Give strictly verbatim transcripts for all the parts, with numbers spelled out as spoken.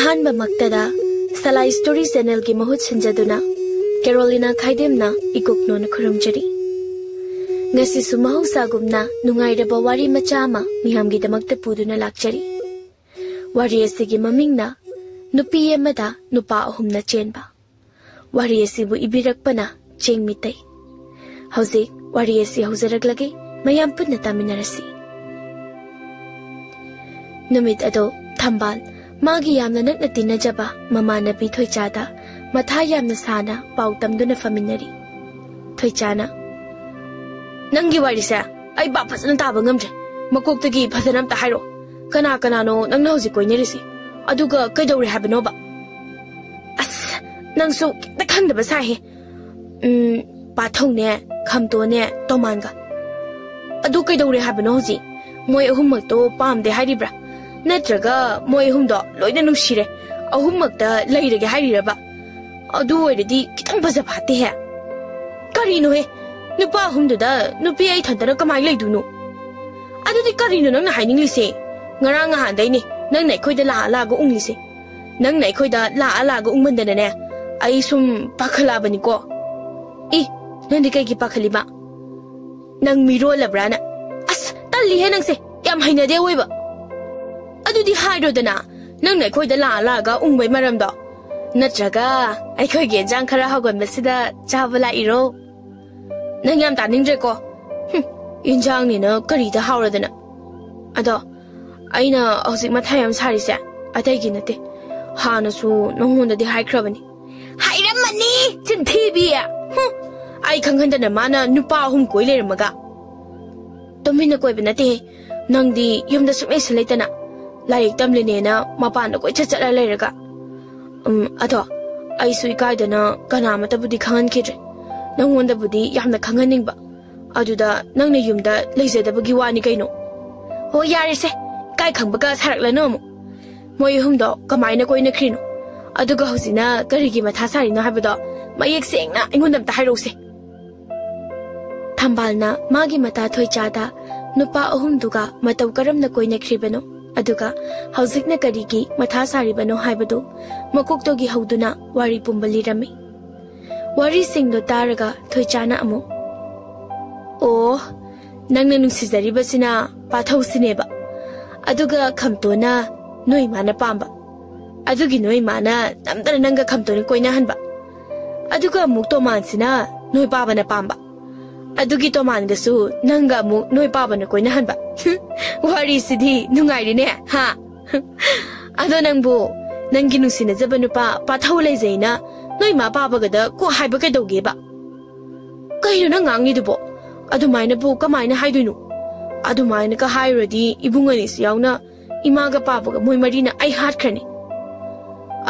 ꯑꯍꯥꯟꯕꯃꯛꯇꯗ ꯁꯂꯥꯏ story ꯆꯦꯅꯦꯜꯒꯤ ꯃꯍꯨꯠ ꯁꯤꯟꯖꯗꯨꯅ ꯀꯦꯔꯣꯂꯤꯅꯥ ꯈꯥꯏꯗꯦꯝꯅ ꯏꯀꯣꯛꯅꯣꯅ ꯈꯨꯔꯨꯝꯖꯔꯤ꯫ ꯉꯁꯤꯁꯨ ꯃꯍꯧꯁꯥꯒꯨꯝꯅ ꯅꯨꯡꯉꯥꯏꯔꯕ ꯋꯥꯔꯤ ꯃꯆꯥ ꯑꯃ ꯃꯤꯌꯥꯝꯒꯤꯗꯃꯛꯇ ꯄꯨꯗꯨꯅ ꯂꯥꯛꯆꯔꯤ꯫ ꯋꯥꯔꯤ ꯑꯁꯤꯒꯤ ꯃꯃꯤꯡꯅ ꯅꯨꯄꯤ ꯑꯃꯗ ꯅꯨꯄꯥ ꯑꯍꯨꯝꯅ ꯆꯦꯟꯕ꯫ ꯋꯥꯔꯤ ꯑꯁꯤꯕꯨ ꯏꯕꯤꯔꯛꯄꯅ ꯆꯦꯡ ꯃꯤꯇꯩ꯫ ꯍꯧꯖꯤꯛ ꯋꯥꯔꯤ ꯑꯁꯤ ꯍꯧꯖꯔꯛꯂꯒꯦ, ꯃꯌꯥꯝ ꯄꯨꯟꯅ ꯇꯥꯃꯤꯟꯅꯔꯁꯤ꯫ ꯅꯨꯃꯤꯠ ꯑꯗꯣ ꯊꯝꯕꯥꯜ ꯃꯥꯒꯤ ꯌꯥꯝꯅ ꯅꯛꯅ ꯇꯤꯟꯅꯖꯕ ꯃꯃꯥꯟꯅꯕꯤ ꯊꯣꯏꯆꯥꯗ ꯃꯊꯥ ꯌꯥꯝꯅ ꯁꯥꯅ ꯄꯥꯎ ꯇꯝꯗꯨꯅ ꯐꯝꯃꯤꯟꯅꯔꯤ꯫ ꯊꯣꯏꯆꯥꯅ, "ꯅꯪꯒꯤ ꯋꯥꯔꯤꯁꯦ ꯑꯩ ꯚꯥꯞ ꯐꯖꯅ ꯇꯥꯕ ꯉꯝꯗ꯭ꯔꯦ꯫ ꯃꯀꯣꯛꯇꯒꯤ ꯐꯖꯅ ꯑꯝꯇ ꯍꯥꯏꯔꯛꯑꯣ꯫ ꯀꯅꯥ ꯀꯅꯥꯅꯣ ꯅꯪꯅ ꯍꯧꯖꯤꯛ ꯀꯣꯏꯅꯔꯤꯁꯦ? ꯑꯗꯨꯒ ꯀꯩꯗꯧꯔꯦ ꯍꯥꯏꯕꯅꯣꯕ?" "ꯑꯁ, ꯅꯪꯁꯨ ꯈꯤꯇ ꯈꯪꯗꯕ ꯁꯥꯏꯍꯦ꯫ ꯎꯝ, ꯄꯥꯊꯧꯅꯦ, ꯈꯝꯇꯣꯅꯦ, ꯇꯣꯃꯥꯟꯒ꯫ ꯑꯗꯨ ꯀꯩꯗꯧꯔꯦ ꯍꯥꯏꯕꯅꯣ ꯍꯧꯖꯤꯛ? ꯃꯣꯏ ꯑꯍꯨꯝꯃꯛꯇꯣ ꯄꯥꯝꯗꯦ ꯍꯥꯏꯔꯤꯕ꯭ꯔꯥ? ꯅꯠꯇ꯭ꯔꯒ ꯃꯣꯏ ꯑꯍꯨꯝꯗꯣ ꯂꯣꯏꯅ ꯅꯨꯡꯁꯤꯔꯦ, ꯑꯍꯨꯝꯃꯛꯇ ꯂꯩꯔꯒꯦ ꯍꯥꯏꯔꯤꯔꯕ? ꯑꯗꯨ ꯑꯣꯏꯔꯗꯤ ꯈꯤꯇꯪ ꯐꯖ ꯐꯥꯠꯇꯦꯍꯦ꯫ ꯀꯔꯤꯅꯣꯍꯦ? ꯅꯨꯄꯥ ꯑꯍꯨꯝꯗꯨꯗ ꯅꯨꯄꯤ ꯑꯩ ꯏꯊꯟꯇꯅ ꯀꯃꯥꯏꯅ ꯂꯩꯗꯣꯏꯅꯣ? ꯑꯗꯨꯗꯤ ꯀꯔꯤꯅꯣ ꯅꯪꯅ ꯍꯥꯏꯅꯤꯡꯂꯤꯁꯦ? ꯉꯔꯥꯡ ꯅꯍꯥꯟꯗꯩꯅꯦ ꯅꯪꯅ ꯑꯩꯈꯣꯏꯗ ꯂꯥꯛꯑ ꯂꯥꯛꯑꯒ ꯎꯪꯂꯤꯁꯦ꯫ ꯅꯪꯅ ꯑꯩꯈꯣꯏꯗ ꯂꯥꯛꯑ ꯂꯥꯛꯑꯒ ꯎꯪꯃꯟꯗꯅꯅꯦ, ꯑꯩ ꯁꯨꯝ ꯄꯥꯈꯠꯂꯛꯑꯕꯅꯤꯀꯣ꯫ ꯏ, ꯅꯪꯗꯤ ꯀꯩꯒꯤ ꯄꯥꯈꯠꯂꯤꯕ? ꯅꯪ ꯃꯤꯔꯣꯜꯂꯕ꯭ꯔꯥꯅ? ꯑꯁ, ꯇꯜꯂꯤꯍꯦ ꯅꯪꯁꯦ, ꯌꯥꯝ ꯍꯩꯅꯗꯦ ꯑꯣꯏꯕ꯫ ꯑꯗꯨꯗꯤ ꯍꯥꯏꯔꯣꯗꯅ, ꯅꯪꯅ ꯑꯩꯈꯣꯏꯗ ꯂꯥꯛꯑ ꯂꯥꯛꯑꯒ ꯎꯪꯕꯩ ꯃꯔꯝꯗꯣ? ꯅꯠꯇ꯭ꯔꯒ ꯑꯩꯈꯣꯏꯒꯤ ꯏꯟꯖꯥꯡ ꯈꯔ ꯍꯥꯎꯒꯟꯕꯁꯤꯗ ꯆꯥꯕ ꯂꯥꯛꯏꯔꯣ? ꯅꯪ ꯌꯥꯝ ꯇꯥꯅꯤꯡꯗ꯭ꯔꯦꯀꯣ꯫ ꯍꯨꯝ, ꯏꯟꯖꯥꯡꯅꯤꯅ ꯀꯔꯤꯗ ꯍꯥꯎꯔꯗꯅ? ꯑꯗꯣ ꯑꯩꯅ ꯍꯧꯖꯤꯛ ꯃꯊꯥ ꯌꯥꯝ ꯁꯥꯔꯤꯁꯦ ꯑꯇꯩꯒꯤ ꯅꯠꯇꯦ꯫ ꯍꯥꯟꯅꯁꯨ ꯅꯉꯣꯟꯗꯗꯤ ꯍꯥꯏꯈ꯭ꯔꯕꯅꯤ꯫ ꯍꯥꯏꯔꯝꯃꯅꯤ, ꯆꯤꯟꯊꯤꯕꯤ! ꯍꯨꯝ, ꯑꯩ ꯈꯪꯍꯟꯗꯅ ꯃꯥꯅ ꯅꯨꯄꯥ ꯑꯍꯨꯝ ꯀꯣꯏ ꯂꯩꯔꯝꯃꯒ꯫ ꯇꯨꯃꯤꯟꯅ ꯀꯣꯏꯕ ꯅꯠꯇꯦꯍꯦ, ꯅꯪꯗꯤ ꯌꯨꯝꯗ ꯁꯨꯝ ꯂꯩꯁꯟ ꯂꯩꯇꯅ꯫ ꯂꯥꯏꯔꯤꯛ ꯇꯝꯂꯤꯅꯦꯅ ꯃꯄꯥꯟꯗ ꯀꯣꯏꯆꯠ ꯆꯠꯂ ꯂꯩꯔꯒ꯫ ꯎꯝ, ꯑꯗꯣ ꯑꯩꯁꯨ ꯏꯀꯥꯏꯗꯅ ꯀꯅꯥ ꯑꯃꯠꯇꯕꯨꯗꯤ ꯈꯪꯍꯟꯈꯤꯗ꯭ꯔꯦ꯫ ꯅꯪꯉꯣꯟꯗꯕꯨꯗꯤ ꯌꯥꯝꯅ ꯈꯪꯍꯟꯅꯤꯡꯕ꯫ ꯑꯗꯨꯗ ꯅꯪꯅ ꯌꯨꯝꯗ ꯂꯩꯖꯗꯕꯒꯤ ꯋꯥꯅꯤ ꯀꯩꯅꯣ꯫ ꯍꯣ, ꯌꯥꯔꯦꯁꯦ, ꯏꯀꯥꯏ ꯈꯪꯕꯒ ꯁꯥꯔꯛꯂꯅꯨ ꯑꯃꯨꯛ꯫ ꯃꯣꯏ ꯑꯍꯨꯝꯗꯣ ꯀꯃꯥꯏꯅ ꯀꯣꯏꯅꯈ꯭ꯔꯤꯅꯣ? ꯑꯗꯨꯒ ꯍꯧꯖꯤꯛꯅ ꯀꯔꯤꯒꯤ ꯃꯊꯥ ꯁꯥꯔꯤꯅꯣ ꯍꯥꯏꯕꯗꯣ ꯃꯌꯦꯛ ꯁꯦꯡꯅ ꯑꯩꯉꯣꯟꯗ ꯑꯝꯇ ꯍꯥꯏꯔꯛꯎꯁꯦ꯫ ꯊꯝꯕꯥꯜꯅ ꯃꯥꯒꯤ ꯃꯇꯥ ꯊꯣꯏꯆꯥꯗ ꯅꯨꯄꯥ ꯑꯍꯨꯝꯗꯨꯒ ꯃꯇꯧ ꯀꯔꯝꯅ ꯀꯣꯏꯅꯈ꯭ꯔꯤꯕꯅꯣ ꯑꯗꯨꯒ ꯍꯧꯖꯤꯛꯅ ꯀꯔꯤꯒꯤ ꯃꯊꯥ ꯁꯥꯔꯤꯕꯅꯣ ꯍꯥꯏꯕꯗꯨ ꯃꯀꯣꯛꯇꯒꯤ ꯍꯧꯗꯨꯅ ꯋꯥꯔꯤ ꯄꯨꯝꯕ ꯂꯤꯔꯝꯃꯤ꯫ ꯋꯥꯔꯤꯁꯤꯡꯗꯣ ꯇꯥꯔꯒ ꯊꯣꯏꯆꯥꯅ ꯑꯃꯨꯛ, "ꯑꯣ, ꯅꯪꯅ ꯅꯨꯡꯁꯤꯖꯔꯤꯕꯁꯤꯅ ꯄꯥꯊꯧꯁꯤꯅꯦꯕ꯫ ꯑꯗꯨꯒ ꯈꯝꯇꯣꯅ ꯅꯣꯏ ꯏꯃꯥꯅ ꯄꯥꯝꯕ꯫ ꯑꯗꯨꯒꯤ ꯅꯣꯏ ꯏꯃꯥꯅ ꯅꯝꯗꯅ ꯅꯪꯒ ꯈꯝꯇꯣꯅ ꯀꯣꯏꯅꯍꯟꯕ꯫ ꯑꯗꯨꯒ ꯑꯃꯨꯛ ꯇꯣꯃꯥꯟꯁꯤꯅ ꯅꯣꯏ ꯄꯥꯕꯅ ꯄꯥꯝꯕ꯫ ꯑꯗꯨꯒꯤ ꯇꯣꯃꯥꯟꯒꯁꯨ ꯅꯪꯒ ꯑꯃꯨꯛ ꯅꯣꯏ ꯄꯥꯕꯅ ꯀꯣꯏꯅꯍꯟꯕ꯫ ꯋꯥꯔꯤꯁꯤꯗꯤ ꯅꯨꯡꯉꯥꯏꯔꯤꯅꯦ, ꯍꯥ?" "ꯑꯗꯣ ꯅꯪꯕꯨ ꯅꯪꯒꯤ ꯅꯨꯡꯁꯤꯅꯖꯕ ꯅꯨꯄꯥ ꯄꯥꯊꯧ ꯂꯩꯖꯩꯅ ꯅꯣꯏ ꯏꯃꯥ ꯄꯥꯕꯒꯗ ꯀꯣꯛ ꯍꯥꯏꯕ ꯀꯩꯗꯧꯒꯦꯕ?" "ꯀꯩꯅꯣ ꯅꯪ ꯉꯥꯡꯉꯤꯗꯨꯕꯣ? ꯑꯗꯨꯃꯥꯏꯅꯕꯨ ꯀꯃꯥꯏꯅ ꯍꯥꯏꯗꯣꯏꯅꯣ? ꯑꯗꯨꯃꯥꯏꯅꯒ ꯍꯥꯏꯔꯨꯔꯗꯤ ꯏꯕꯨꯡ ꯑꯅꯤꯁꯤ ꯌꯥꯎꯅ ꯏꯃꯥꯒ ꯄꯥꯕꯒ ꯃꯣꯏ ꯃꯔꯤꯅ ꯑꯩ ꯍꯥꯠꯈ꯭ꯔꯅꯤ꯫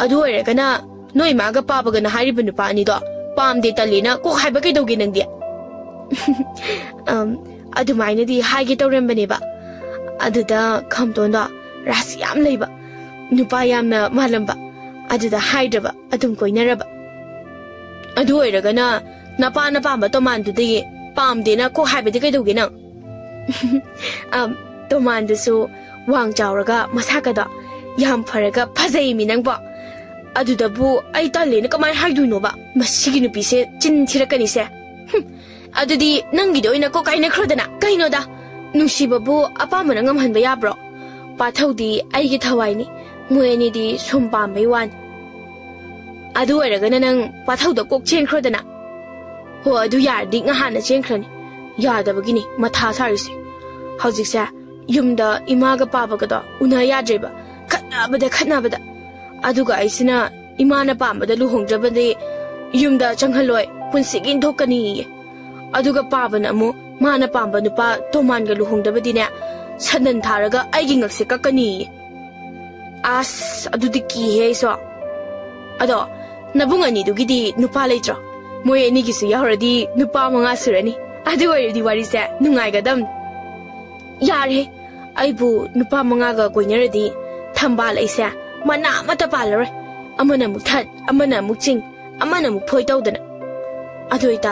ꯑꯗꯨ ꯑꯣꯏꯔꯒꯅ ꯅꯣꯏ ꯏꯃꯥꯒ ꯄꯥꯕꯒꯅ ꯍꯥꯏꯔꯤꯕ ꯅꯨꯄꯥ ꯑꯅꯤꯗꯣ ꯄꯥꯝꯗꯦ ꯇꯜꯂꯦꯅ ꯀꯣꯛ ꯍꯥꯏꯕ ꯀꯩꯗꯧꯒꯦ ꯅꯪꯗꯤ?" ꯑꯝ, ꯑꯗꯨꯃꯥꯏꯅꯗꯤ ꯍꯥꯏꯒꯦ ꯇꯧꯔꯝꯕꯅꯦꯕ꯫ ꯑꯗꯨꯗ ꯈꯝꯇꯣꯟꯗꯣ ꯔꯥꯁꯤ ꯌꯥꯝ ꯂꯩꯕ, ꯅꯨꯄꯥ ꯌꯥꯝꯅ ꯃꯥꯜꯂꯝꯕ, ꯑꯗꯨꯗ ꯍꯥꯏꯗ꯭ꯔꯕ, ꯑꯗꯨꯝ ꯀꯣꯏꯅꯔꯕ꯫ "ꯑꯗꯨ ꯑꯣꯏꯔꯒꯅ ꯅꯄꯥꯅ ꯄꯥꯝꯕ ꯇꯣꯃꯥꯟꯗꯨꯗꯤ ꯄꯥꯝꯗꯦꯅ ꯀꯣꯛ ꯍꯥꯏꯕꯗꯤ ꯀꯩꯗꯧꯒꯦ ꯅꯪ?" ꯑꯝ, ꯇꯣꯃꯥꯟꯗꯨꯁꯨ ꯋꯥꯡ ꯆꯥꯎꯔꯒ ꯃꯁꯥꯀꯗꯣ ꯌꯥꯝ ꯐꯔꯒ ꯐꯖꯩꯃꯤ ꯅꯪꯕꯣ꯫ ꯑꯗꯨꯗꯕꯨ ꯑꯩ ꯇꯜꯂꯦꯅ ꯀꯃꯥꯏꯅ ꯍꯥꯏꯗꯣꯏꯅꯣꯕ? ꯃꯁꯤꯒꯤ ꯅꯨꯄꯤꯁꯦ ꯆꯤꯟ ꯊꯤꯔꯛꯀꯅꯤꯁꯦ꯫ ꯍꯨꯝ, ꯑꯗꯨꯗꯤ ꯅꯪꯒꯤꯗꯤ ꯑꯣꯏꯅ ꯀꯣꯛ ꯀꯥꯏꯅꯈ꯭ꯔꯣꯗꯅ꯫ ꯀꯩꯅꯣꯗ, ꯅꯨꯡꯁꯤꯕꯕꯨ ꯑꯄꯥꯝꯕꯅ ꯉꯝꯍꯟꯕ ꯌꯥꯕ꯭ꯔꯣ? ꯄꯥꯊꯧꯗꯤ ꯑꯩꯒꯤ ꯊꯋꯥꯏꯅꯤ, ꯃꯣꯏ ꯑꯅꯤꯗꯤ ꯁꯨꯝ ꯄꯥꯝꯕꯩ ꯋꯥꯅꯤ꯫ ꯑꯗꯨ ꯑꯣꯏꯔꯒꯅ ꯅꯪ ꯄꯥꯊꯧꯗ ꯀꯣꯛ ꯆꯦꯟꯈ꯭ꯔꯣꯗꯅ꯫ ꯍꯣ, ꯑꯗꯨ ꯌꯥꯔꯗꯤ ꯉꯍꯥꯟꯅ ꯆꯦꯟꯈ꯭ꯔꯅꯤ꯫ ꯌꯥꯗꯕꯒꯤꯅꯤ ꯃꯊꯥ ꯁꯥꯔꯤꯁꯦ꯫ ꯍꯧꯖꯤꯛꯁꯦ ꯌꯨꯝꯗ ꯏꯃꯥꯒ ꯄꯥꯕꯒꯗꯣ ꯎꯅ ꯌꯥꯗ꯭ꯔꯦꯕ, ꯈꯠꯅꯕꯗ ꯈꯠꯅꯕꯗ꯫ ꯑꯗꯨꯒ ꯑꯩꯁꯤꯅ ꯏꯃꯥꯅ ꯄꯥꯝꯕꯗ ꯂꯨꯍꯣꯡꯗ꯭ꯔꯕꯗꯤ ꯌꯨꯝꯗ ꯆꯪꯍꯜꯂꯣꯏ, ꯄꯨꯟꯁꯤꯒꯤ ꯏꯟꯊꯣꯛꯀꯅꯤꯌꯦ꯫ ꯑꯗꯨꯒ ꯄꯥꯕꯅ ꯑꯃꯨꯛ ꯃꯥꯅ ꯄꯥꯝꯕ ꯅꯨꯄꯥ ꯇꯣꯃꯥꯟꯒ ꯂꯨꯍꯣꯡꯗꯕꯗꯤꯅꯦ, ꯁꯟꯗꯟ ꯊꯥꯔꯒ ꯑꯩꯒꯤ ꯉꯛꯁꯦ ꯀꯛꯀꯅꯤꯌꯦ꯫ ꯑꯁ, ꯑꯗꯨꯗꯤ ꯀꯤꯍꯦ ꯑꯩꯁꯨ꯫ ꯑꯗꯣ ꯅꯕꯨꯡ ꯑꯅꯤꯗꯨꯒꯤꯗꯤ ꯅꯨꯄꯥ ꯂꯩꯇ꯭ꯔꯣ? ꯃꯣꯏ ꯑꯅꯤꯒꯤꯁꯨ ꯌꯥꯎꯔꯗꯤ ꯅꯨꯄꯥ ꯃꯉꯥ ꯁꯨꯔꯅꯤ꯫ ꯑꯗꯨ ꯑꯣꯏꯔꯗꯤ ꯋꯥꯔꯤꯁꯦ ꯅꯨꯡꯉꯥꯏꯒꯗꯝꯅꯤ꯫ ꯌꯥꯔꯦ, ꯑꯩꯕꯨ ꯅꯨꯄꯥ ꯃꯉꯥꯒ ꯀꯣꯏꯅꯔꯗꯤ ꯊꯝꯕꯥꯜ ꯑꯩꯁꯦ ꯃꯅꯥ ꯑꯃꯠꯇ ꯄꯥꯜꯂꯔꯣꯏ꯫ ꯑꯃꯅ ꯑꯃꯨꯛ ꯊꯠ, ꯑꯃꯅ ꯑꯃꯨꯛ ꯆꯤꯡ, ꯑꯃꯅ ꯑꯃꯨꯛ ꯐꯣꯏ ꯇꯧꯗꯅ꯫ ꯑꯗꯨ ꯑꯣꯏꯇꯥ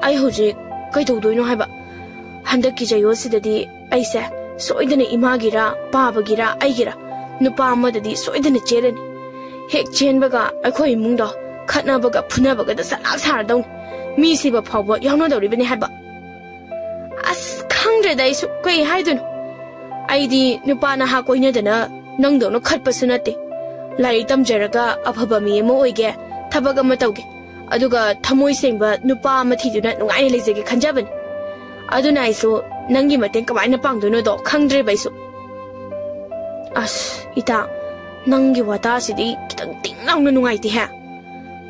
ꯑꯩ ꯍꯧꯖꯤꯛ ꯀꯩꯗꯧꯗꯣꯏꯅꯣ ꯍꯥꯏꯕ? ꯍꯟꯗꯛꯀꯤ ꯆꯌꯣꯜꯁꯤꯗꯗꯤ ꯑꯩꯁꯦ ꯁꯣꯏꯗꯅ ꯏꯃꯥꯒꯤꯔ, ꯄꯥꯕꯒꯤꯔ, ꯑꯩꯒꯤꯔ ꯅꯨꯄꯥ ꯑꯃꯗꯗꯤ ꯁꯣꯏꯗꯅ ꯆꯦꯜꯂꯅꯤ꯫ ꯍꯦꯛ ꯆꯦꯟꯕꯒ ꯑꯩꯈꯣꯏ ꯏꯃꯨꯡꯗꯣ ꯈꯠꯅꯕꯒ ꯐꯨꯅꯕꯒꯗ ꯆꯠꯂꯥꯛ ꯁꯥꯔꯗꯧꯅꯤ꯫ ꯃꯤ ꯁꯤꯕ ꯐꯥꯎꯕ ꯌꯥꯎꯅꯗꯧꯔꯤꯕꯅꯤ ꯍꯥꯏꯕ꯫ ꯑꯁ, ꯈꯪꯗ꯭ꯔꯦꯗ ꯑꯩꯁꯨ ꯀꯩ ꯍꯥꯏꯗꯣꯏꯅꯣ꯫ ꯑꯩꯗꯤ ꯅꯨꯄꯥ ꯅꯍꯥ ꯀꯣꯏꯅꯗꯅ ꯅꯪꯗꯧꯅ ꯈꯠꯄꯁꯨ ꯅꯠꯇꯦ꯫ ꯂꯥꯏꯔꯤꯛ ꯇꯝꯖꯔꯒ ꯑꯐꯕ ꯃꯤ ꯑꯃ ꯑꯣꯏꯒꯦ, ꯊꯕꯛ ꯑꯃ ꯇꯧꯒꯦ, ꯑꯗꯨꯒ ꯊꯃꯣꯏ ꯁꯦꯡꯕ ꯅꯨꯄꯥ ꯑꯃ ꯊꯤꯗꯨꯅ ꯅꯨꯡꯉꯥꯏꯅ ꯂꯩꯖꯒꯦ ꯈꯟꯖꯕꯅꯤ꯫ ꯑꯗꯨꯅ ꯑꯩꯁꯨ ꯅꯪꯒꯤ ꯃꯇꯦꯡ ꯀꯃꯥꯏꯅ ꯄꯥꯡꯗꯣꯏꯅꯣꯗꯣ ꯈꯪꯗ꯭ꯔꯦꯕ ꯑꯩꯁꯨ꯫ ꯑꯁ, ꯏꯇꯥ, ꯅꯪꯒꯤ ꯋꯥꯇꯥꯁꯤꯗꯤ ꯈꯤꯇꯪ ꯇꯤꯡ ꯂꯥꯎꯅ ꯅꯨꯡꯉꯥꯏꯇꯦꯍꯦ꯫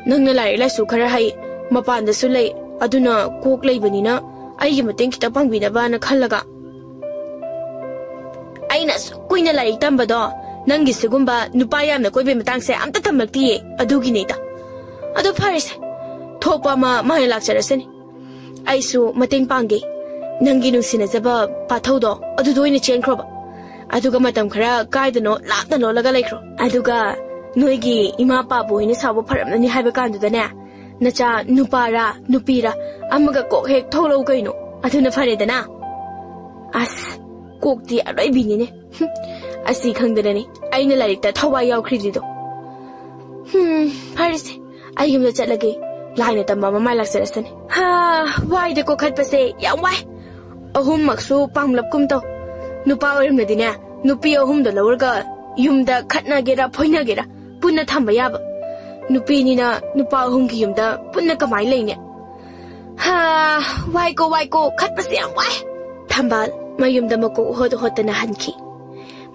ꯅꯪꯅ ꯂꯥꯏꯔꯤꯛ ꯂꯥꯏꯁꯨ ꯈꯔ ꯍꯩ, ꯃꯄꯥꯟꯗꯁꯨ ꯂꯩ, ꯑꯗꯨꯅ ꯀꯣꯛ ꯂꯩꯕꯅꯤꯅ ꯑꯩꯒꯤ ꯃꯇꯦꯡ ꯈꯤꯇꯪ ꯄꯥꯡꯕꯤꯅꯕꯅ ꯈꯜꯂꯒ꯫ ꯑꯩꯅ ꯑꯁꯨꯛ ꯀꯨꯏꯅ ꯂꯥꯏꯔꯤꯛ ꯇꯝꯕꯗꯣ ꯅꯪꯒꯤ ꯁꯤꯒꯨꯝꯕ ꯅꯨꯄꯥ ꯌꯥꯝꯅ ꯀꯣꯏꯕꯩ ꯃꯇꯥꯡꯁꯦ ꯑꯝꯇ ꯇꯝꯂꯛꯇꯤꯌꯦ, ꯑꯗꯨꯒꯤꯅꯤꯗ꯫ ꯑꯗꯣ ꯐꯔꯦꯁꯦ, ꯊꯣꯛꯄ ꯑꯃ ꯃꯥꯅ ꯂꯥꯛꯆꯔꯁꯅꯤ꯫ ꯑꯩꯁꯨ ꯃꯇꯦꯡ ꯄꯥꯡꯒꯦ꯫ ꯅꯪꯒꯤ ꯅꯨꯡꯁꯤꯅꯖꯕ ꯄꯥꯊꯧꯗꯣ ꯑꯗꯨꯗ ꯑꯣꯏꯅ ꯆꯦꯟꯈ꯭ꯔꯣꯕ꯫ ꯑꯗꯨꯒ ꯃꯇꯝ ꯈꯔ ꯀꯥꯏꯗꯅꯣ ꯂꯥꯞꯅ ꯂꯣꯜꯂꯒ ꯂꯩꯈ꯭ꯔꯣ꯫ ꯑꯗꯨꯒ ꯅꯣꯏꯒꯤ ꯏꯃꯥ ꯄꯥꯕꯨ ꯍꯣꯏꯅ ꯁꯥꯎꯕ ꯐꯔꯝꯂꯅꯤ ꯍꯥꯏꯕ ꯀꯥꯟꯗꯨꯗꯅꯦ, ꯅꯆꯥ ꯅꯨꯄꯥꯔꯥ ꯅꯨꯄꯤꯔꯥ ꯑꯃꯒ ꯀꯣꯛ ꯍꯦꯛ ꯊꯣꯛꯂꯛꯎ ꯀꯩꯅꯣ꯫ ꯑꯗꯨꯅ ꯐꯔꯦꯗꯅ꯫ ꯑꯁ, ꯀꯣꯛꯇꯤ ꯑꯔꯣꯏꯕꯤꯅꯤꯅꯦ꯫ ꯍꯨꯝ, ꯑꯁꯤ ꯈꯪꯗꯅꯅꯦ ꯑꯩꯅ ꯂꯥꯏꯔꯤꯛꯇ ꯊꯋꯥꯏ ꯌꯥꯎꯈ꯭ꯔꯤꯗ꯭ꯔꯤꯗꯣ꯫ ꯍꯨꯝ, ꯐꯔꯦꯁꯦ, ꯑꯩ ꯌꯨꯝꯗ ꯆꯠꯂꯒꯦ꯫ ꯂꯥꯏꯅ ꯇꯝꯕ ꯑꯃ ꯃꯥꯏ ꯂꯥꯛꯆꯔꯁꯅꯤ꯫ ꯍꯥ, ꯋꯥꯏꯗ ꯀꯣꯛꯈꯠꯄꯁꯦ ꯌꯥꯝ ꯋꯥꯏ꯫ ꯑꯍꯨꯝꯃꯛꯁꯨ ꯄꯥꯡꯂꯞꯀꯨꯝ ꯇꯧ꯫ ꯅꯨꯄꯥ ꯑꯣꯏꯔꯝꯂꯗꯤꯅꯦ, ꯅꯨꯄꯤ ꯑꯍꯨꯝꯗꯣ ꯂꯧꯔꯒ ꯌꯨꯝꯗ ꯈꯠꯅꯒꯦꯔꯥ ꯐꯣꯏꯅꯒꯦꯔꯥ ꯄꯨꯟꯅ ꯊꯝꯕ ꯌꯥꯕ꯫ ꯅꯨꯄꯤꯅꯤꯅ ꯅꯨꯄꯥ ꯑꯍꯨꯝꯒꯤ ꯌꯨꯝꯗ ꯄꯨꯟꯅ ꯀꯃꯥꯏꯅ ꯂꯩꯅꯤ? ꯍꯥ, ꯋꯥꯏꯀꯣ, ꯋꯥꯏꯀꯣ, ꯈꯠꯄꯁꯦ ꯌꯥꯝ ꯋꯥꯏ꯫ ꯊꯝꯕꯥꯜ ꯃꯌꯨꯝꯗ ꯃꯀꯣꯛ ꯍꯣꯠ ꯍꯣꯠꯇꯅ ꯍꯟꯈꯤ꯫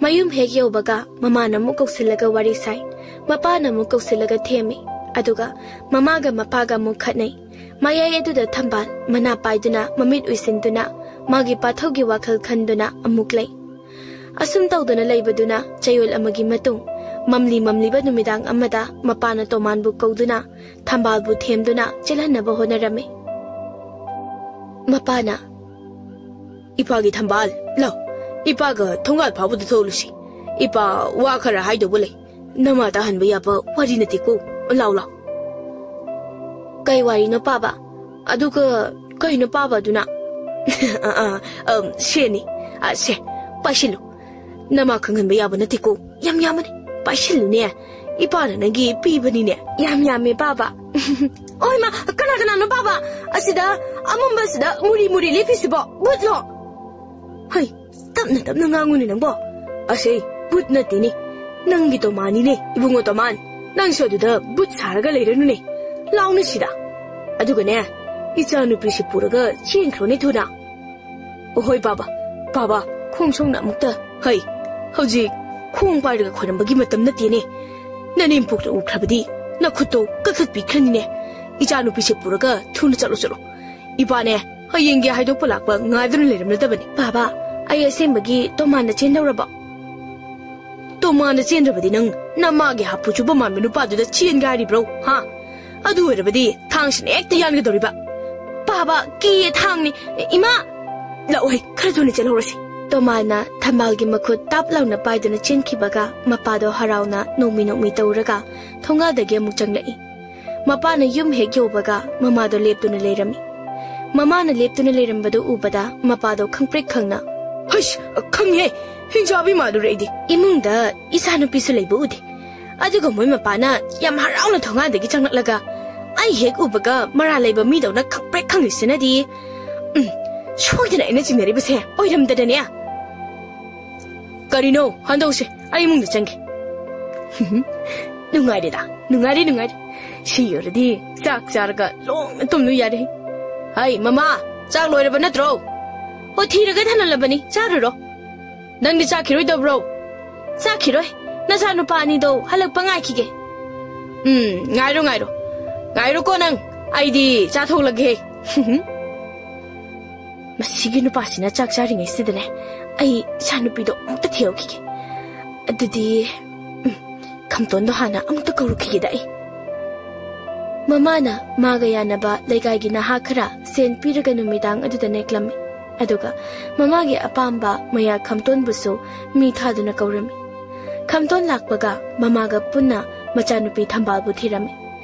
ꯃꯌꯨꯝ ꯍꯦꯛ ꯌꯧꯕꯒ ꯃꯃꯥꯅ ꯑꯃꯨꯛ ꯀꯧꯁꯤꯜꯂꯒ ꯋꯥꯔꯤ ꯁꯥꯏ, ꯃꯄꯥꯅ ꯑꯃꯨꯛ ꯀꯧꯁꯤꯜꯂꯒ ꯊꯦꯝꯃꯤ, ꯑꯗꯨꯒ ꯃꯃꯥꯒ ꯃꯄꯥꯒ ꯑꯃꯨꯛ ꯈꯠꯅꯩ꯫ ꯃꯌꯥꯏ ꯑꯗꯨꯗ ꯊꯝꯕꯥꯜ ꯃꯅꯥ ꯄꯥꯏꯗꯨꯅ, ꯃꯃꯤꯠ ꯎꯏꯁꯤꯟꯗꯨꯅ, ꯃꯥꯒꯤ ꯄꯥꯊꯧꯒꯤ ꯋꯥꯈꯜ ꯈꯟꯗꯨꯅ ꯑꯃꯨꯛ ꯂꯩ꯫ ꯑꯁꯨꯝ ꯇꯧꯗꯨꯅ ꯂꯩꯕꯗꯨꯅ ꯆꯌꯣꯜ ꯑꯃꯒꯤ ꯃꯇꯨꯡ, ꯃꯝꯂꯤ ꯃꯝꯂꯤꯕ ꯅꯨꯃꯤꯗꯥꯡ ꯑꯃꯗ ꯃꯄꯥꯅ ꯇꯣꯃꯥꯟꯕꯨ ꯀꯧꯗꯨꯅ ꯊꯝꯕꯥꯜꯕꯨ ꯊꯦꯝꯗꯨꯅ ꯆꯦꯜꯍꯟꯅꯕ ꯍꯣꯠꯅꯔꯝꯃꯤ꯫ ꯃꯄꯥꯅ, "ꯏꯄꯥꯒꯤ ꯊꯝꯕꯥꯜ, ꯂꯥꯎ, ꯏꯄꯥꯒ ꯊꯣꯡꯒꯥꯜ ꯐꯥꯎꯕꯗ ꯊꯣꯛꯂꯨꯁꯤ꯫ ꯏꯄꯥ ꯋꯥ ꯈꯔ ꯍꯥꯏꯗꯧꯕ ꯂꯩ꯫ ꯅꯃꯥ ꯇꯥꯍꯟꯕ ꯌꯥꯕ ꯋꯥꯔꯤ ꯅꯠꯇꯦꯀꯣ꯫ ꯂꯥꯎ, ꯂꯥꯎ꯫" "ꯀꯩ ꯋꯥꯔꯤꯅꯣ ꯄꯥꯕ? ꯑꯗꯨꯒ ꯀꯩꯅꯣ ꯄꯥꯕ ꯑꯗꯨꯅ?" "ꯑ, ꯑ, ꯑꯝ, ꯁꯦꯅꯤ꯫ ꯑ, ꯁꯦ, ꯄꯥꯏꯁꯤꯜꯂꯨ꯫ ꯅꯃꯥ ꯈꯪꯍꯟꯕ ꯌꯥꯕ ꯅꯠꯇꯦꯀꯣ꯫ ꯌꯥꯝ ꯌꯥꯝꯃꯅꯤ꯫ ꯄꯥꯏꯁꯤꯜꯂꯨꯅꯦ꯫ ꯏꯄꯥꯅ ꯅꯪꯒꯤ ꯄꯤꯕꯅꯤꯅꯦ꯫ ꯌꯥꯝ ꯌꯥꯝꯃꯦ, ꯄꯥꯕ꯫ ꯑꯣꯏ ꯃꯥ, ꯀꯅꯥ ꯀꯅꯥꯅꯣ, ꯄꯥꯕ? ꯑꯁꯤꯗ, ꯑꯃꯝꯕꯁꯤꯗ ꯃꯨꯔꯤ ꯃꯨꯔꯤ ꯂꯦꯞꯄꯤꯁꯤꯕꯣ? ꯚꯨꯠꯂꯣ? ꯍꯩ, ꯇꯞꯅ ꯇꯞꯅ ꯉꯥꯡꯉꯨꯅꯦ ꯅꯪꯕꯣ꯫ ꯑꯁꯦ, ꯚꯨꯠ ꯅꯠꯇꯦꯅꯦ꯫ ꯅꯪꯒꯤ ꯇꯣꯃꯥꯅꯤꯅꯦ, ꯏꯕꯨꯡꯉꯣ ꯇꯣꯃꯥꯟ꯫ ꯅꯪꯁꯨ ꯑꯗꯨꯗ ꯚꯨꯠ ꯁꯥꯔꯒ ꯂꯩꯔꯅꯨꯅꯦ꯫ ꯂꯥꯎꯅꯦ ꯁꯤꯗ꯫ ꯑꯗꯨꯒꯅꯦ, ꯏꯆꯥꯅꯨꯄꯤꯁꯤ ꯄꯨꯔꯒ ꯆꯦꯟꯈ꯭ꯔꯣꯅꯦ ꯊꯨꯅ꯫ ꯑꯣꯍꯣꯏ ꯕꯥꯕꯥ, ꯕꯥꯕꯥ, ꯈꯣꯡ ꯁꯣꯡꯅ ꯑꯃꯨꯛꯇ꯫ ꯍꯩ, ꯍꯧꯖꯤꯛ ꯈꯣꯡ ꯄꯥꯏꯔꯒ ꯈꯣꯏꯔꯝꯕꯒꯤ ꯃꯇꯝ ꯅꯠꯇꯦꯅꯦ꯫ ꯅꯅꯦꯝꯄꯣꯛꯅ ꯎꯈ꯭ꯔꯕꯗꯤ ꯅꯈꯨꯠꯇꯣ ꯀꯛꯊꯠꯄꯤꯈ꯭ꯔꯅꯤꯅꯦ꯫ ꯏꯆꯥꯅꯨꯄꯤꯁꯦ ꯄꯨꯔꯒ ꯊꯨꯅ ꯆꯠꯂꯣ, ꯆꯠꯂꯣ꯫ ꯏꯄꯥꯅꯦ, ꯍꯌꯦꯡꯒꯤ ꯍꯥꯏꯗꯣꯛꯄ ꯂꯥꯛꯄ ꯉꯥꯏꯗꯨꯅ ꯂꯩꯔꯝꯂꯗꯕꯅꯤ꯫ ꯕꯥꯕꯥ, ꯑꯩ ꯑꯁꯦꯡꯕꯒꯤ ꯇꯣꯃꯥꯟꯅ ꯆꯦꯟꯗꯧꯔꯕꯣ? ꯇꯣꯃꯥꯟꯅ ꯆꯦꯟꯗ꯭ꯔꯕꯗꯤ ꯅꯪ ꯅꯃꯥꯒꯤ ꯍꯥꯄꯨ ꯆꯨꯕ ꯃꯥꯟꯕ ꯅꯨꯄꯥꯗꯨꯗ ꯆꯦꯟꯒꯦ ꯍꯥꯏꯔꯤꯕ꯭ꯔꯣ? ꯍꯥ? ꯑꯗꯨ ꯑꯣꯏꯔꯕꯗꯤ ꯊꯥꯡꯁꯤꯅ ꯍꯦꯛꯇ ꯌꯥꯟꯒꯗꯧꯔꯤꯕ꯫ ꯕꯥꯕꯥ, ꯀꯤꯌꯦ ꯊꯥꯡꯅꯤ꯫ ꯏꯃꯥ! ꯂꯥꯛꯑꯣꯍꯦ, ꯈꯔ ꯊꯨꯅ ꯆꯦꯜꯍꯧꯔꯁꯤ꯫ ꯇꯣꯃꯥꯟꯅ ꯊꯝꯕꯥꯜꯒꯤ ꯃꯈꯨꯠ ꯇꯥꯞ ꯂꯥꯎꯅ ꯄꯥꯏꯗꯨꯅ ꯆꯦꯟꯈꯤꯕꯒ ꯃꯄꯥꯗꯣ ꯍꯔꯥꯎꯅ ꯅꯣꯡꯃꯤ ꯅꯣꯡꯃꯤ ꯇꯧꯔꯒ ꯊꯣꯡꯒꯥꯜꯗꯒꯤ ꯑꯃꯨꯛ ꯆꯪꯂꯛꯏ꯫ ꯃꯄꯥꯅ ꯌꯨꯝ ꯍꯦꯛ ꯌꯧꯕꯒ ꯃꯃꯥꯗꯣ ꯂꯦꯞꯇꯨꯅ ꯂꯩꯔꯝꯃꯤ꯫ ꯃꯃꯥꯅ ꯂꯦꯞꯇꯨꯅ ꯂꯩꯔꯝꯕꯗꯨ ꯎꯕꯗ ꯃꯄꯥꯗꯣ ꯈꯪꯄ꯭ꯔꯦꯛ ꯈꯪꯅ, "ꯍꯩꯁ, ꯈꯪꯉꯦ, ꯍꯤꯡꯆꯥꯕꯤ ꯃꯥꯜꯂꯨꯔꯦ ꯑꯩꯗꯤ꯫ ꯏꯃꯨꯡꯗ ꯏꯆꯥꯅꯨꯄꯤꯁꯨ ꯂꯩꯕ ꯎꯗꯦ꯫ ꯑꯗꯨꯒ ꯃꯣꯏ ꯃꯄꯥꯅ ꯌꯥꯝ ꯍꯔꯥꯎꯅ ꯊꯣꯡꯒꯥꯟꯗꯒꯤ ꯆꯪꯂꯛꯂꯒ ꯑꯩ ꯍꯦꯛ ꯎꯕꯒ ꯃꯔꯥꯜ ꯂꯩꯕ ꯃꯤꯗꯧꯅ ꯈꯪꯄ꯭ꯔꯦꯛ ꯈꯪꯉꯤꯁꯤꯅꯗꯤ꯫ ꯎꯝ, ꯁꯣꯏꯗꯅ ꯑꯩꯅ ꯆꯤꯡꯅꯔꯤꯕꯁꯦ ꯑꯣꯏꯔꯝꯗꯅꯅꯦ꯫ ꯀꯔꯤꯅꯣ? ꯍꯟꯗꯧꯁꯦ, ꯑꯩ ꯏꯃꯨꯡꯗ ꯆꯪꯒꯦ꯫ ꯅꯨꯡꯉꯥꯏꯔꯦꯗ, ꯅꯨꯡꯉꯥꯏꯔꯦ, ꯅꯨꯡꯉꯥꯏꯔꯦ꯫ ꯁꯤ ꯌꯧꯔꯗꯤ ꯆꯥꯛ ꯆꯥꯔꯒ ꯂꯣꯡꯅ ꯇꯨꯝꯂꯨ ꯌꯥꯔꯦ꯫ ꯍꯩ, ꯃꯃꯥ, ꯆꯥꯛ ꯂꯣꯏꯔꯕ ꯅꯠꯇ꯭ꯔꯣ? ꯑꯣ, ꯊꯤꯔꯒ ꯊꯅꯝꯂꯕꯅꯤ, ꯆꯥꯔꯨꯔꯣ꯫ ꯅꯪꯗꯤ ꯆꯥꯈꯤꯔꯣꯏꯗꯕ꯭ꯔꯣ? ꯆꯥꯈꯤꯔꯣꯏ꯫ ꯅꯆꯥꯅꯨꯄꯥ ꯑꯅꯤꯗꯣ ꯍꯜꯂꯛꯄ ꯉꯥꯏꯈꯤꯒꯦ꯫ ꯎꯝ, ꯉꯥꯏꯔꯣ, ꯉꯥꯏꯔꯣ꯫ ꯉꯥꯏꯔꯣꯀꯣ ꯅꯪ꯫ ꯑꯩꯗꯤ ꯆꯥꯊꯣꯛꯂꯒꯦ꯫ ꯃꯁꯤꯒꯤ ꯅꯨꯄꯥꯁꯤꯅ ꯆꯥꯛ ꯆꯥꯔꯤꯉꯩꯁꯤꯗꯅꯦ, ꯑꯩ ꯏꯆꯥꯅꯨꯄꯤꯗꯣ ꯑꯃꯨꯛꯇ ꯊꯤꯍꯧꯈꯤꯒꯦ꯫ ꯑꯗꯨꯗꯤ, ꯎꯝ, ꯈꯝꯇꯣꯟꯗꯣ ꯍꯥꯟꯅ ꯑꯃꯨꯛꯇ ꯀꯧꯔꯨꯈꯤꯒꯦꯗ ꯑꯩ꯫ ꯃꯃꯥꯅ ꯃꯥꯒ ꯌꯥꯅꯕ ꯂꯩꯀꯥꯏꯒꯤ ꯅꯍꯥ ꯈꯔ ꯁꯦꯟ ꯄꯤꯔꯒ ꯅꯨꯃꯤꯗꯥꯡ ꯑꯗꯨꯗ ꯅꯦꯛꯂꯝꯃꯤ꯫ ꯑꯗꯨꯒ ꯃꯃꯥꯒꯤ ꯑꯄꯥꯝꯕ ꯃꯌꯥ ꯈꯝꯇꯣꯟꯕꯨꯁꯨ ꯃꯤ ꯊꯥꯗꯨꯅ ꯀꯧꯔꯝꯃꯤ꯫ ꯈꯝꯇꯣꯟ ꯂꯥꯛꯄꯒ ꯃꯃꯥꯒ ꯄꯨꯟꯅ ꯃꯆꯥꯅꯨꯄꯤ ꯊꯝꯕꯥꯜꯕꯨ ꯊꯤꯔꯝꯃꯤ꯫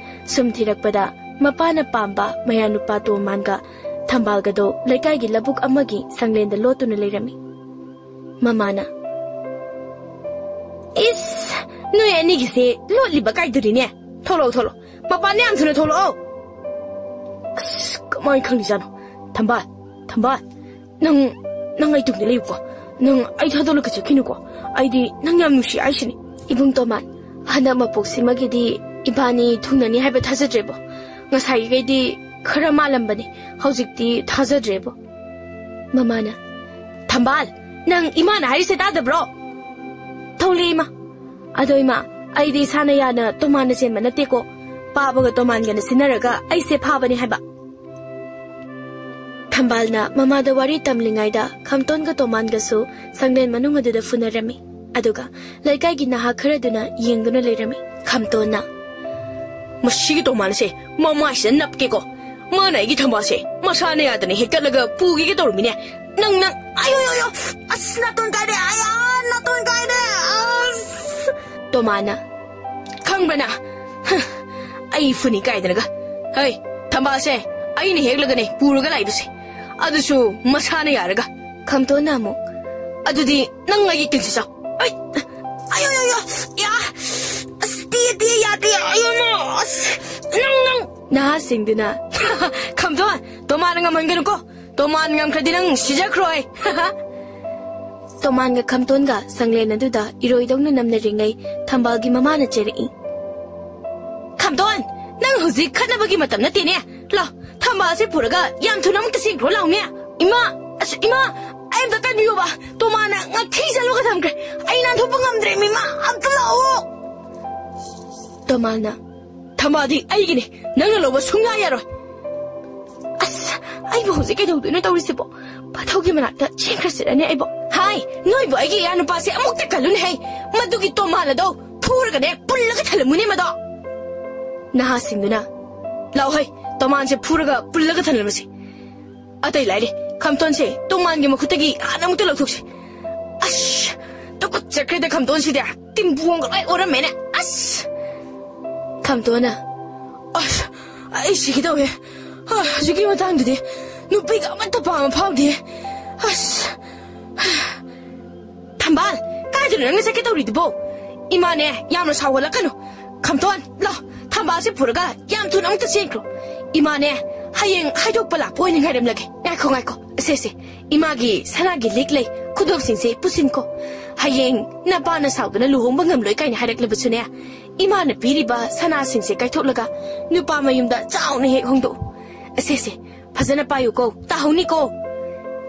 ꯁꯨꯝ ꯊꯤꯔꯛꯄꯗ ꯃꯄꯥꯅ ꯄꯥꯝꯕ ꯃꯌꯥꯅꯨꯄꯥ ꯇꯣꯃꯥꯟꯒ ꯊꯝꯕꯥꯜꯒꯗꯣ ꯂꯩꯀꯥꯏꯒꯤ ꯂꯧꯕꯨꯛ ꯑꯃꯒꯤ ꯁꯪꯂꯦꯟꯗ ꯂꯣꯠꯇꯨꯅ ꯂꯩꯔꯝꯃꯤ꯫ ꯃꯃꯥꯅ, "ꯏꯁ, ꯅꯣꯏ ꯑꯅꯤꯒꯤꯁꯦ ꯂꯣꯠꯂꯤꯕ ꯀꯥꯏꯗꯨꯔꯤꯅꯦ꯫ ꯊꯣꯛꯂꯛꯑꯣ, ꯊꯣꯛꯂꯛꯑꯣ꯫ ꯃꯄꯥꯟꯗ ꯌꯥꯝ ꯊꯨꯅ ꯊꯣꯛꯂꯛꯑꯣ꯫" "ꯑꯁ, ꯀꯃꯥꯏꯅ ꯈꯪꯂꯤꯖꯥꯠꯅꯣ? ꯊꯝꯕꯥꯜ, ꯊꯝꯕꯥꯜ, ꯅꯪ, ꯅꯪ ꯑꯩ ꯇꯨꯡꯗ ꯂꯩꯌꯨꯀꯣ꯫ ꯅꯪ ꯑꯩ ꯊꯥꯗꯣꯛꯂꯒ ꯆꯠꯈꯤꯅꯨꯀꯣ꯫ ꯑꯩꯗꯤ ꯅꯪ ꯌꯥꯝ ꯅꯨꯡꯁꯤ ꯍꯥꯏꯁꯤꯅꯤ꯫" "ꯏꯕꯨꯡ ꯇꯣꯃꯥꯟ, ꯍꯟꯗꯛ ꯃꯄꯣꯛꯁꯤꯃꯒꯤꯗꯤ ꯏꯕꯥꯅꯤ ꯊꯨꯡꯅꯅꯤ ꯍꯥꯏꯕ ꯊꯥꯖꯗ꯭ꯔꯦꯕꯣ꯫ ꯉꯁꯥꯏꯒꯩꯗꯤ ꯈꯔ ꯃꯥꯜꯂꯝꯕꯅꯤ, ꯍꯧꯖꯤꯛꯇꯤ ꯊꯥꯖꯗ꯭ꯔꯦꯕꯣ꯫" ꯃꯃꯥꯅ, "ꯊꯝꯕꯥꯜ, ꯅꯪ ꯏꯃꯥꯅ ꯍꯥꯏꯔꯤꯁꯦ ꯇꯥꯗꯕ꯭ꯔꯣ?" "ꯊꯣꯛꯂꯛꯑꯦ, ꯏꯃꯥ꯫ ꯑꯗꯣ ꯏꯃꯥ, ꯑꯩꯗꯤ ꯏꯁꯥꯅ ꯌꯥꯅ ꯇꯣꯃꯥꯟꯅ ꯆꯦꯟꯕ ꯅꯠꯇꯦꯀꯣ꯫ ꯄꯥꯕꯒ ꯇꯣꯃꯥꯟꯒꯅ ꯁꯤꯟꯅꯔꯒ ꯑꯩꯁꯦ ꯐꯥꯕꯅꯦ ꯍꯥꯏꯕ꯫" ꯊꯝꯕꯥꯜꯅ ꯃꯃꯥꯗ ꯋꯥꯔꯤ ꯇꯝꯂꯤꯉꯩꯗ ꯈꯝꯇꯣꯟꯒ ꯇꯣꯃꯥꯟꯒꯁꯨ ꯁꯪꯂꯦꯟ ꯃꯅꯨꯡ ꯑꯗꯨꯗ ꯐꯨꯅꯔꯝꯃꯤ꯫ ꯑꯗꯨꯒ ꯂꯩꯀꯥꯏꯒꯤ ꯅꯍꯥ ꯈꯔꯗꯨꯅ ꯌꯦꯡꯗꯨꯅ ꯂꯩꯔꯝꯃꯤ꯫ ꯈꯝꯇꯣꯟꯅ, "ꯃꯁꯤꯒꯤ ꯇꯣꯃꯥꯟ ꯑꯁꯦ ꯃꯃꯥꯏꯁꯤꯗ ꯅꯞꯀꯦꯀꯣ꯫ ꯃꯥꯅ ꯑꯩꯒꯤ ꯊꯝꯕꯥꯜꯁꯦ ꯃꯁꯥꯅ ꯌꯥꯗꯅ ꯍꯦꯛꯇꯠꯂꯒ ꯄꯨꯈꯤꯒꯦ ꯇꯧꯔꯝꯃꯤꯅꯦ꯫ ꯅꯪ, ꯅꯪ, ꯑꯌꯣ, ꯌꯣ, ꯌꯣ, ꯑꯁ, ꯅꯥꯇꯣꯟ ꯀꯥꯏꯔꯦ, ꯑꯌꯥ, ꯅꯥꯇꯣꯟ ꯀꯥꯏꯔꯦ, ꯑꯁ꯫" ꯇꯣꯃꯥꯟꯅ, "ꯈꯪꯕ꯭ꯔꯅ? ꯍ, ꯑꯩ ꯐꯨꯅꯤ ꯀꯥꯏꯗꯅꯒ꯫ ꯍꯩ, ꯊꯝꯕꯥꯜꯁꯦ ꯑꯩꯅ ꯍꯦꯛꯂꯒꯅꯦ ꯄꯨꯔꯒ ꯂꯥꯛꯏꯕꯁꯦ꯫ ꯑꯗꯨꯁꯨ ꯃꯁꯥꯅ ꯌꯥꯔꯒ꯫" ꯈꯝꯇꯣꯟꯅ ꯑꯃꯨꯛ, "ꯑꯗꯨꯗꯤ ꯅꯪ ꯑꯩꯒꯤ ꯀꯤꯟꯁꯤ ꯆꯥꯎ꯫" ꯑꯩ, ꯑꯌꯣ, ꯌꯣ, ꯌꯣ, ꯌꯥ, ꯑꯁ, ꯇꯤ, ꯇꯤ, ꯌꯥꯗꯦ, ꯑꯌꯣ, ꯃꯥ, ꯑꯁ, ꯅꯪ, ꯅꯪ꯫ ꯅꯍꯥꯁꯤꯡꯗꯨꯅ, "ꯈꯝꯇꯣꯟ, ꯇꯣꯃꯥꯟꯅ ꯉꯝꯍꯟꯒꯅꯨꯀꯣ꯫ ꯇꯣꯃꯥꯟ ꯉꯝꯈ꯭ꯔꯗꯤ ꯅꯪ ꯁꯤꯖꯈ꯭ꯔꯣ ꯑꯩ꯫" ꯇꯣꯃꯥꯟꯒ ꯈꯝꯇꯣꯟꯒ ꯁꯪꯂꯦꯟ ꯑꯗꯨꯗ ꯏꯔꯣꯏꯗꯧꯅ ꯅꯝꯅꯔꯤꯉꯩ ꯊꯝꯕꯥꯜꯒꯤ ꯃꯃꯥꯅ ꯆꯦꯔꯛꯏ꯫ "ꯈꯝꯇꯣꯟ, ꯅꯪ ꯍꯧꯖꯤꯛ ꯈꯠꯅꯕꯒꯤ ꯃꯇꯝ ꯅꯠꯇꯦꯅꯦ꯫ ꯂꯥꯎ, ꯊꯝꯕꯥꯜꯁꯦ ꯄꯨꯔꯒ ꯌꯥꯝ ꯊꯨꯅ ꯑꯃꯨꯛꯇ ꯆꯦꯟꯈ꯭ꯔꯣ ꯂꯥꯎꯅꯦ꯫" "ꯏꯃꯥ, ꯑꯁ, ꯏꯃꯥ, ꯑꯩ ꯑꯝꯇ ꯀꯟꯕꯤꯌꯣꯕ꯫ ꯇꯣꯃꯥꯟꯅ ꯉꯥꯛꯊꯤ ꯆꯠꯂꯒ ꯊꯝꯈ꯭ꯔꯦ꯫ ꯑꯩ ꯅꯥꯟꯊꯣꯛꯄ ꯉꯝꯗ꯭ꯔꯦ, ꯃꯤꯃꯥ, ꯑꯝꯇ ꯂꯥꯛꯑꯣ꯫" ꯇꯣꯃꯥꯟꯅ, "ꯊꯝꯕꯥꯜꯗꯤ ꯑꯩꯒꯤꯅꯦ, ꯅꯪꯅ ꯂꯧꯕ ꯁꯨꯡꯌꯥ ꯌꯥꯔꯣꯏ꯫" ꯑꯁ, ꯑꯩꯕꯨ ꯍꯧꯖꯤꯛ ꯀꯩꯗꯧꯗꯣꯏꯅꯣ ꯇꯧꯔꯤꯁꯤꯕꯣ? ꯄꯥꯊꯧꯒꯤ ꯃꯅꯥꯛꯇ ꯆꯦꯟꯈ꯭ꯔꯁꯤꯔꯅꯦ ꯑꯩꯕꯣ? ꯍꯥꯏ, ꯅꯣꯏꯕꯨ ꯑꯩꯒꯤ ꯏꯌꯥ ꯅꯨꯄꯥꯁꯦ ꯑꯃꯨꯛꯇ ꯀꯜꯂꯨꯅꯦ ꯍꯩ꯫ ꯃꯗꯨꯒꯤ ꯇꯣꯃꯥꯟ ꯑꯗꯣ ꯐꯨꯔꯒꯅꯦ ꯄꯨꯜꯂꯒ ꯊꯜꯂꯝꯃꯨꯅꯦ ꯃꯗꯣ꯫ ꯅꯍꯥꯁꯤꯡꯗꯨꯅ, "ꯂꯥꯎ ꯍꯩ, ꯇꯣꯃꯥꯟꯁꯦ ꯐꯨꯔꯒ ꯄꯨꯜꯂꯒ ꯊꯜꯂꯝꯃꯁꯦ꯫ ꯑꯇꯩ ꯂꯥꯏꯔꯤ, ꯈꯝꯇꯣꯟꯁꯦ ꯇꯣꯃꯥꯟꯒꯤ ꯃꯈꯨꯠꯇꯒꯤ ꯍꯥꯟꯅ ꯑꯃꯨꯛꯇ ꯂꯧꯊꯣꯛꯁꯦ꯫" ꯑꯁ, ꯇꯨꯀꯠꯆꯈ꯭ꯔꯦꯗ ꯈꯝꯇꯣꯟꯁꯤꯗꯤ꯫ ꯇꯤꯝꯕꯣꯡꯒ ꯂꯣꯏ ꯑꯣꯔꯝꯃꯦꯅꯦ꯫ ꯑꯁ! ꯈꯝꯇꯣꯟꯅ, "ꯑꯁ, ꯑꯩ ꯁꯤꯒꯦ ꯇꯧꯋꯦ꯫ ꯑ, ꯍꯧꯖꯤꯛꯀꯤ ꯃꯇꯥꯡꯗꯨꯗꯤ ꯅꯨꯄꯤꯒ ꯑꯃꯠꯇ ꯄꯥꯝꯕ ꯐꯥꯎꯗꯦ꯫ ꯑꯁ!" ꯊꯝꯕꯥꯜ, ꯀꯥꯏꯗꯅꯣ ꯅꯪꯅ ꯆꯠꯀꯦ ꯇꯧꯔꯤꯗꯨꯕꯣ? ꯏꯃꯥꯅꯦ, ꯌꯥꯝꯅ ꯁꯥꯎꯍꯜꯂꯛꯀꯅꯨ꯫ ꯈꯝꯇꯣꯟ, ꯂꯥꯎ, ꯊꯝꯕꯥꯜꯁꯦ ꯄꯨꯔꯒ ꯌꯥꯝ ꯊꯨꯅ ꯑꯃꯨꯛꯇ ꯆꯦꯟꯈ꯭ꯔꯣ꯫ ꯏꯃꯥꯅꯦ, ꯍꯌꯦꯡ ꯍꯥꯏꯗꯣꯛꯄ ꯂꯥꯛꯄ ꯑꯣꯏꯅ ꯉꯥꯏꯔꯝꯂꯒꯦ꯫ ꯉꯥꯏꯈꯣ, ꯉꯥꯏꯈꯣ꯫ ꯁꯦ, ꯁꯦ, ꯏꯃꯥꯒꯤ ꯁꯅꯥꯒꯤ ꯂꯤꯛ ꯂꯩ, ꯈꯨꯗꯣꯞꯁꯤꯡꯁꯦ ꯄꯨꯁꯤꯟꯈꯣ꯫ ꯍꯌꯦꯡ ꯅꯄꯥꯅ ꯁꯥꯎꯗꯨꯅ ꯂꯨꯍꯣꯡꯕ ꯉꯝꯂꯣꯏ ꯀꯥꯏꯅ ꯍꯥꯏꯔꯛꯂꯕꯁꯨꯅꯦ, ꯏꯃꯥꯅ ꯄꯤꯔꯤꯕ ꯁꯅꯥꯁꯤꯡꯁꯦ ꯀꯥꯏꯊꯣꯛꯂꯒ ꯅꯨꯄꯥ ꯃꯌꯨꯝꯗ ꯆꯥꯎꯅ ꯍꯦꯛ ꯍꯣꯡꯗꯣꯛꯎ꯫ ꯑꯁꯦ, ꯑꯁꯦ, ꯐꯖꯅ ꯄꯥꯏꯌꯨꯀꯣ, ꯇꯥꯍꯧꯅꯤꯀꯣ꯫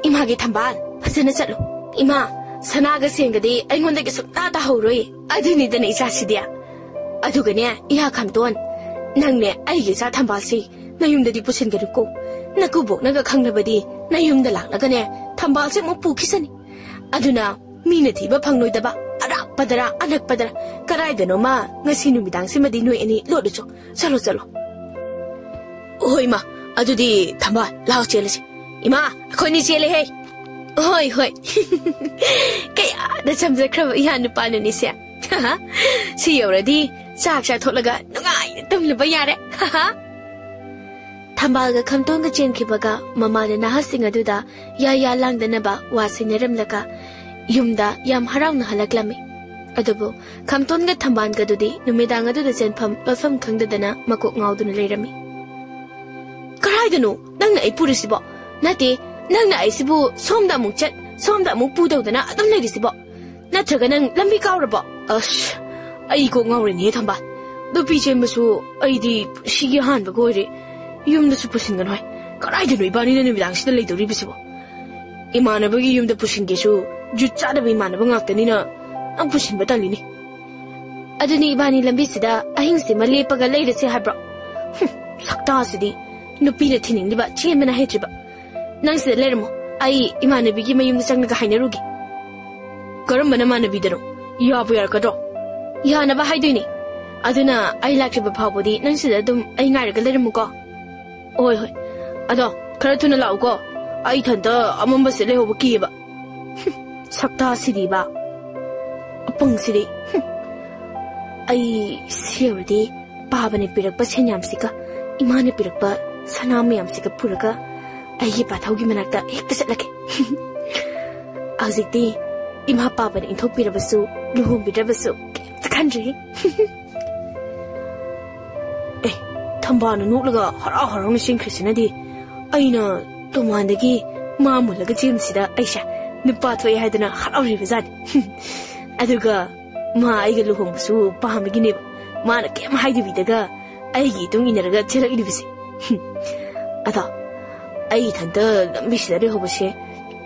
ꯏꯃꯥꯒꯤ ꯊꯝꯕꯥꯜ, ꯐꯖꯅ ꯆꯠꯂꯨ꯫ ꯏꯃꯥ, ꯁꯅꯥꯒ ꯁꯦꯟꯒꯗꯤ ꯑꯩꯉꯣꯟꯗꯒꯤ ꯁꯨꯡꯇꯥ ꯇꯥꯍꯧꯔꯣꯏ꯫ ꯑꯗꯨꯅꯤꯗꯅ ꯏꯆꯥꯁꯤꯗꯤ꯫ ꯑꯗꯨꯒꯅꯦ, ꯏꯌꯥ ꯈꯝꯇꯣꯟ, ꯅꯪꯅꯦ ꯑꯩꯒꯤ ꯏꯆꯥ ꯊꯝꯕꯥꯜꯁꯤ ꯅꯌꯨꯝꯗꯗꯤ ꯄꯨꯁꯤꯟꯒꯅꯨꯀꯣ꯫ ꯅꯀꯨꯕꯣꯛꯅꯒ ꯈꯪꯂꯕꯗꯤ ꯅꯌꯨꯝꯗ ꯂꯥꯛꯂꯒꯅꯦ, ꯊꯝꯕꯥꯜꯁꯦ ꯑꯃꯨꯛ ꯄꯨꯈꯤꯁꯅꯤ꯫ ꯑꯗꯨꯅ ꯃꯤꯅ ꯊꯤꯕ ꯐꯪꯂꯣꯏꯗꯕ ꯑꯔꯥꯞꯄꯗꯔ ꯑꯅꯛꯄꯗꯔ ꯀꯗꯥꯏꯗꯅꯣꯃ ꯉꯁꯤ ꯅꯨꯃꯤꯗꯥꯡꯁꯤꯃꯗꯤ ꯅꯣꯏ ꯑꯅꯤ ꯂꯣꯠꯂꯨꯆꯣ꯫ ꯆꯠꯂꯣ, ꯆꯠꯂꯣ꯫ ꯍꯣꯏ, ꯏꯃꯥ꯫ ꯑꯗꯨꯗꯤ ꯊꯝꯕꯥꯜ, ꯂꯥꯛꯑꯣ ꯆꯦꯜꯂꯁꯤ꯫ ꯏꯃꯥ, ꯑꯩꯈꯣꯏꯅꯤ ꯆꯦꯜꯂꯦꯍꯦ꯫ ꯍꯣꯏ, ꯍꯣꯏ꯫ ꯀꯌꯥꯗ ꯆꯝꯖꯈ꯭ꯔꯕ ꯏꯌꯥ ꯅꯨꯄꯥꯅꯨꯅꯤꯁꯦ꯫ ꯁꯤ ꯌꯧꯔꯗꯤ ꯆꯥꯛ ꯆꯥꯊꯣꯛꯂꯒ ꯅꯨꯡꯉꯥꯏꯅ ꯇꯨꯝꯂꯨꯕ ꯌꯥꯔꯦ꯫ ꯊꯝꯕꯥꯜꯒ ꯈꯝꯇꯣꯟꯒ ꯆꯦꯟꯈꯤꯕꯒ ꯃꯃꯥꯅ ꯅꯍꯥꯁꯤꯡ ꯑꯗꯨꯗ ꯌꯥ ꯌꯥ ꯂꯥꯡꯗꯅꯕ ꯋꯥ ꯁꯤꯟꯅꯔꯝꯂꯒ ꯌꯨꯝꯗ ꯌꯥꯝ ꯍꯔꯥꯎꯅ ꯍꯜꯂꯛꯂꯝꯃꯤ꯫ ꯑꯗꯨꯕꯨ ꯈꯝꯇꯣꯟꯒ ꯊꯝꯕꯥꯜꯒꯗꯨꯗꯤ ꯅꯨꯃꯤꯗꯥꯡ ꯑꯗꯨꯗ ꯆꯦꯟꯐꯝ ꯂꯣꯠꯐꯝ ꯈꯪꯗꯗꯅ ꯃꯀꯣꯛ ꯉꯥꯎꯗꯨꯅ ꯂꯩꯔꯝꯃꯤ꯫ "ꯀꯔꯥꯏꯗꯅꯣ ꯅꯪꯅ ꯑꯩ ꯄꯨꯔꯤꯁꯤꯕꯣ? ꯅꯠꯇꯦ, ꯅꯪꯅ ꯑꯩꯁꯤꯕꯨ ꯁꯣꯝꯗ ꯑꯃꯨꯛ ꯆꯠ, ꯁꯣꯝꯗ ꯑꯃꯨꯛ ꯄꯨ ꯇꯧꯗꯅ ꯑꯗꯨꯝ ꯂꯩꯔꯤꯁꯤꯕꯣ? ꯅꯠꯇ꯭ꯔꯒ ꯅꯪ ꯂꯝꯕꯤ ꯀꯥꯎꯔꯕꯣ?" ꯑꯁ, ꯑꯩ ꯀꯣꯛ ꯉꯥꯎꯔꯦꯅꯦ ꯊꯝꯕꯥꯜ꯫ ꯅꯨꯄꯤ ꯆꯦꯟꯕꯁꯨ ꯑꯩꯗꯤ ꯄꯨꯟꯁꯤꯒꯤ ꯑꯍꯥꯟꯕꯒ ꯑꯣꯏꯔꯦ꯫ ꯌꯨꯝꯗꯁꯨ ꯄꯨꯁꯤꯟꯒꯅꯨ ꯍꯥꯏ꯫ ꯀꯗꯥꯏꯗꯅꯣ ꯏꯕꯥꯅꯤꯅ ꯅꯨꯃꯤꯗꯥꯡꯁꯤꯗ ꯂꯩꯗꯧꯔꯤꯕꯁꯤꯕꯣ? ꯏꯃꯥꯟꯅꯕꯒꯤ ꯌꯨꯝꯗ ꯄꯨꯁꯤꯟꯒꯦꯁꯨ ꯖꯨꯠ ꯆꯥꯗꯕ ꯏꯃꯥꯟꯅꯕ ꯉꯥꯛꯇꯅꯤꯅ ꯅꯪ ꯄꯨꯁꯤꯟꯕ ꯇꯜꯂꯤꯅꯦ꯫ ꯑꯗꯨꯅꯤ ꯏꯕꯥꯅꯤ ꯂꯝꯕꯤꯁꯤꯗ ꯑꯍꯤꯡꯁꯤꯃ ꯂꯦꯞꯄꯒ ꯂꯩꯔꯁꯦ ꯍꯥꯏꯕ꯭ꯔꯣ? ꯍꯨꯝ, ꯁꯛꯇꯥꯁꯤꯗꯤ꯫ ꯅꯨꯄꯤꯅ ꯊꯤꯅꯤꯡꯂꯤꯕ ꯆꯦꯟꯕꯅ ꯍꯩꯇ꯭ꯔꯤꯕ꯫ ꯅꯪ ꯁꯤꯗ ꯂꯩꯔꯝꯃꯣ, ꯑꯩ ꯏꯃꯥꯟꯅꯕꯤꯒꯤ ꯃꯌꯨꯝꯗ ꯆꯪꯂꯒ ꯍꯥꯏꯅꯔꯨꯒꯦ꯫ "ꯀꯔꯝꯕ ꯅꯃꯥꯟꯅꯕꯤꯗꯅꯣ? ꯌꯥꯕꯨ ꯌꯥꯔꯛꯀꯗ꯭ꯔꯣ?" "ꯌꯥꯅꯕ ꯍꯥꯏꯗꯣꯏꯅꯦ꯫ ꯑꯗꯨꯅ ꯑꯩ ꯂꯥꯛꯇ꯭ꯔꯤꯕ ꯐꯥꯎꯕꯗꯤ ꯅꯪ ꯁꯤꯗ ꯑꯗꯨꯝ ꯑꯩ ꯉꯥꯏꯔꯒ ꯂꯩꯔꯝꯃꯨꯀꯣ꯫" "ꯍꯣꯏ, ꯍꯣꯏ꯫ ꯑꯗꯣ ꯈꯔ ꯊꯨꯅ ꯂꯥꯛꯎꯀꯣ꯫ ꯑꯩ ꯏꯊꯟꯇ ꯑꯃꯝꯕꯁꯤꯗ ꯂꯩꯍꯧꯕ ꯀꯤꯌꯦꯕ꯫" ꯁꯛꯇꯥꯁꯤꯗꯤꯕ꯫ ꯑꯄꯪꯁꯤꯗꯤ꯫ ꯍꯨꯝ꯫ ꯑꯩ ꯁꯤ ꯌꯧꯔꯗꯤ ꯄꯥꯕꯅ ꯄꯤꯔꯛꯄ ꯁꯦꯟꯌꯥꯝꯁꯤꯒ ꯏꯃꯥꯅ ꯄꯤꯔꯛꯄ ꯁꯅꯥ ꯃꯌꯥꯝꯁꯤꯒ ꯄꯨꯔꯒ ꯑꯩꯒꯤ ꯄꯥꯊꯧꯒꯤ ꯃꯅꯥꯛꯇ ꯍꯦꯛꯇ ꯆꯠꯂꯒꯦ꯫ ꯍꯧꯖꯤꯛꯇꯤ ꯏꯃꯥ ꯄꯥꯕꯅ ꯏꯟꯊꯣꯛꯄꯤꯔꯕꯁꯨ, ꯂꯨꯍꯣꯡꯕꯤꯗ꯭ꯔꯕꯁꯨ ꯀꯩꯝꯇ ꯈꯟꯗ꯭ꯔꯤ꯫ ꯑꯦ, ꯊꯝꯕꯥꯜꯅ ꯅꯣꯛꯂꯒ ꯍꯔꯥꯎ ꯍꯔꯥꯎꯅ ꯆꯦꯟꯈ꯭ꯔꯤꯁꯤꯅꯗꯤ ꯑꯩꯅ ꯇꯣꯃꯥꯟꯗꯒꯤ ꯃꯥ ꯃꯨꯜꯂꯒ ꯆꯦꯟꯕꯁꯤꯗ ꯑꯩꯁꯦ ꯅꯨꯄꯥ ꯊꯣꯛꯑꯦ ꯍꯥꯏꯗꯅ ꯍꯔꯥꯎꯔꯤꯕꯖꯥꯠꯅꯤ꯫ ꯑꯗꯨꯒ ꯃꯥ ꯑꯩꯒ ꯂꯨꯍꯣꯡꯕꯁꯨ ꯄꯥꯝꯕꯒꯤꯅꯦꯕ ꯃꯥꯅ ꯀꯩꯝ ꯍꯥꯏꯗꯕꯤꯗꯒ ꯑꯩꯒꯤ ꯏꯇꯨꯡ ꯏꯟꯅꯔꯒ ꯆꯦꯜꯂꯛꯂꯤꯕꯁꯦ꯫ ꯑꯗꯣ ꯑꯩ ꯏꯊꯟꯇ ꯂꯝꯕꯤꯁꯤꯗ ꯂꯩꯍꯧꯕꯁꯦ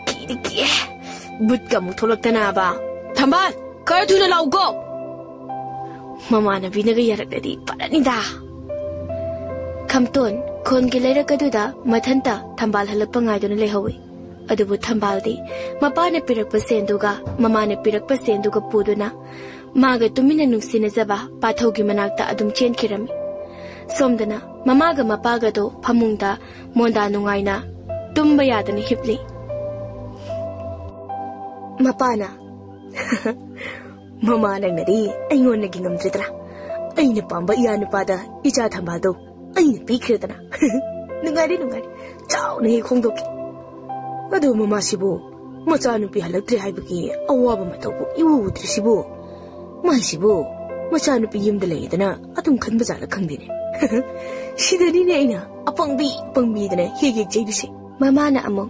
ꯀꯤꯗꯤ ꯀꯤꯌꯦ꯫ ꯕꯨꯠꯀ ꯑꯃꯨꯛ ꯊꯣꯛꯂꯛꯇꯅꯕ꯫ "ꯊꯝꯕꯥꯜ, ꯈꯔ ꯊꯨꯅ ꯂꯥꯛꯎꯀꯣ!" ꯃꯃꯥꯟꯅꯕꯤꯅꯒ ꯌꯥꯔꯛꯂꯗꯤ ꯐꯔꯅꯤꯗ꯫ ꯈꯝꯇꯣꯟ ꯈꯣꯟꯒꯤ ꯂꯩꯔꯛ ꯑꯗꯨꯗ ꯃꯊꯟꯇ ꯊꯝꯕꯥꯜ ꯍꯜꯂꯛꯄ ꯉꯥꯏꯗꯨꯅ ꯂꯩꯍꯧꯏ꯫ ꯑꯗꯨꯕꯨ ꯊꯝꯕꯥꯜꯗꯤ ꯃꯄꯥꯅ ꯄꯤꯔꯛꯄ ꯁꯦꯟꯗꯨꯒ ꯃꯃꯥꯅ ꯄꯤꯔꯛꯄ ꯁꯦꯟꯗꯨꯒ ꯄꯨꯗꯨꯅ ꯃꯥꯒ ꯇꯨꯃꯤꯟꯅ ꯅꯨꯡꯁꯤꯅꯖꯕ ꯄꯥꯊꯧꯒꯤ ꯃꯅꯥꯛꯇ ꯑꯗꯨꯝ ꯆꯦꯟꯈꯤꯔꯝꯃꯤ꯫ ꯁꯣꯝꯗꯅ ꯃꯃꯥꯒ ꯃꯄꯥꯒꯗꯣ ꯐꯃꯨꯡꯗ ꯃꯣꯟꯗꯥ ꯅꯨꯡꯉꯥꯏꯅ ꯇꯨꯝꯕ ꯌꯥꯗꯅ ꯍꯤꯞꯂꯤ꯫ ꯃꯄꯥꯅ, "ꯃꯃꯥ, ꯅꯪꯅꯗꯤ ꯑꯩꯉꯣꯟꯗꯒꯤ ꯉꯝꯗ꯭ꯔꯦꯗꯅ꯫ ꯑꯩꯅ ꯄꯥꯝꯕ ꯏꯌꯥ ꯅꯨꯄꯥꯗ ꯏꯆꯥ ꯊꯝꯕꯥꯜꯗꯣ ꯑꯩꯅ ꯄꯤꯈ꯭ꯔꯦꯗꯅ꯫ ꯅꯨꯡꯉꯥꯏꯔꯦ, ꯅꯨꯡꯉꯥꯏꯔꯦ꯫ ꯆꯥꯎꯅ ꯍꯦꯛ ꯍꯣꯡꯗꯣꯛꯀꯦ꯫ ꯑꯗꯨ ꯃꯃꯥꯁꯤꯕꯨ ꯃꯆꯥꯅꯨꯄꯤ ꯍꯜꯂꯛꯇ꯭ꯔꯦ ꯍꯥꯏꯕꯒꯤ ꯑꯋꯥꯕ ꯃꯇꯧꯕꯨ ꯏꯎ ꯎꯗ꯭ꯔꯤꯁꯤꯕꯨ? ꯃꯥꯏꯁꯤꯕꯨ ꯃꯆꯥꯅꯨꯄꯤ ꯌꯨꯝꯗ ꯂꯩꯗꯅ ꯑꯗꯨꯝ ꯈꯟꯕ ꯖꯥꯠꯂ ꯈꯪꯗꯦꯅꯦ꯫ ꯁꯤꯗꯅꯤꯅꯦ ꯑꯩꯅ ꯑꯄꯪꯕꯤ ꯄꯪꯕꯤꯗꯅ ꯍꯦꯛ ꯍꯦꯛ ꯆꯩꯔꯤꯁꯦ꯫" ꯃꯃꯥꯅ ꯑꯃꯨꯛ,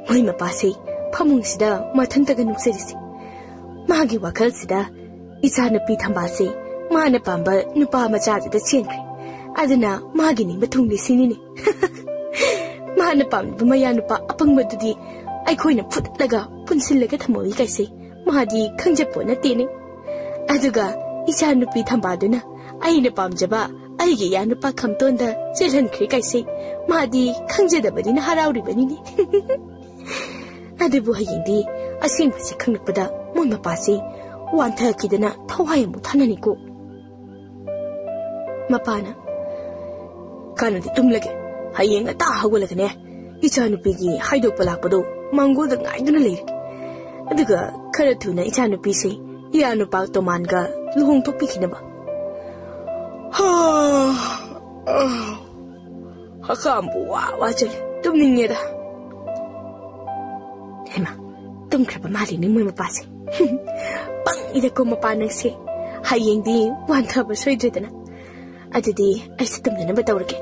"ꯃꯣꯏ ꯃꯄꯥꯁꯦ ꯐꯃꯨꯡꯁꯤꯗ ꯃꯊꯟꯇꯒ ꯅꯣꯛꯆꯔꯤꯁꯦ꯫ ꯃꯥꯒꯤ ꯋꯥꯈꯜꯁꯤꯗ ꯏꯆꯥꯅꯨꯄꯤ ꯊꯝꯕꯥꯜꯁꯦ ꯃꯥꯅ ꯄꯥꯝꯕ ꯅꯨꯄꯥ ꯃꯆꯥꯗꯨꯗ ꯆꯦꯟꯈ꯭ꯔꯦ꯫ ꯑꯗꯨꯅ ꯃꯥꯒꯤ ꯅꯤꯡꯕ ꯊꯨꯡꯂꯦ ꯁꯤꯅꯤꯅꯦ꯫ ꯃꯥꯅ ꯄꯥꯝꯂꯤꯕ ꯃꯌꯥ ꯅꯨꯄꯥ ꯑꯄꯪꯕꯗꯨꯗꯤ ꯑꯩꯈꯣꯏꯅ ꯐꯨꯠꯂꯒ ꯄꯨꯟꯁꯤꯜꯂꯒ ꯊꯝꯍꯧꯏ ꯀꯥꯏꯁꯦ ꯃꯥꯗꯤ ꯈꯪꯖꯄꯣꯠ ꯅꯠꯇꯦꯅꯦ꯫ ꯑꯗꯨꯒ ꯏꯆꯥꯅꯨꯄꯤ ꯊꯝꯕꯥꯜꯗꯨꯅ ꯑꯩꯅ ꯄꯥꯝꯖꯕ ꯑꯩꯒꯤ ꯏꯌꯥ ꯅꯨꯄꯥ ꯈꯝꯇꯣꯟꯗ ꯆꯦꯜꯍꯟꯈ꯭ꯔꯦ ꯀꯥꯏꯁꯦ ꯃꯥꯗꯤ ꯈꯪꯖꯗꯕꯅꯤꯅ ꯍꯔꯥꯎꯔꯤꯕꯅꯤꯅꯦ꯫" ꯑꯗꯨꯕꯨ ꯍꯌꯦꯡꯗꯤ ꯑꯁꯦꯡꯕꯁꯦ ꯈꯪꯂꯛꯄꯗ ꯃꯣꯏ ꯃꯄꯥꯁꯦ ꯋꯥꯟꯊꯈꯤꯗꯅ ꯊꯋꯥꯏ ꯑꯃꯨꯛ ꯊꯥꯅꯅꯤꯀꯣ꯫ ꯃꯄꯥꯅ, "ꯀꯥꯟꯅꯗꯤ ꯇꯨꯝꯂꯒꯦ꯫ ꯍꯌꯦꯡ ꯉꯟꯇꯥ ꯍꯧꯒꯠꯂꯒꯅꯦ, ꯏꯆꯥꯅꯨꯄꯤꯒꯤ ꯍꯥꯏꯗꯣꯛꯄ ꯂꯥꯛꯄꯗꯣ ꯃꯥꯡꯒꯣꯜꯗ ꯉꯥꯏꯗꯨꯅ ꯂꯩꯔꯒꯦ꯫ ꯑꯗꯨꯒ ꯈꯔ ꯊꯨꯅ ꯏꯆꯥꯅꯨꯄꯤꯁꯦ ꯏꯌꯥ ꯅꯨꯄꯥ ꯇꯣꯃꯥꯟꯒ ꯂꯨꯍꯣꯡꯊꯣꯛꯄꯤꯈꯤꯅꯕ꯫" ꯍꯥ, ꯑꯥ, ꯍꯀꯥꯝꯕꯨ ꯋꯥ ꯋꯥ ꯆꯜꯂꯦ꯫ ꯇꯨꯝꯅꯤꯡꯉꯦꯗ꯫ ꯍꯩꯃꯥ, ꯇꯨꯝꯈ꯭ꯔꯕ ꯃꯥꯜꯂꯤꯅꯦ ꯃꯣꯏ ꯃꯄꯥꯁꯦ꯫ ꯄꯪꯉꯤꯗꯀꯣ ꯃꯄꯥ ꯅꯪꯁꯦ꯫ ꯍꯌꯦꯡꯗꯤ ꯋꯥꯟꯊꯕ ꯁꯣꯏꯗ꯭ꯔꯦꯗꯅ꯫ ꯑꯗꯨꯗꯤ ꯑꯩꯁꯨ ꯇꯨꯝꯅꯅꯕ ꯇꯧꯔꯒꯦ꯫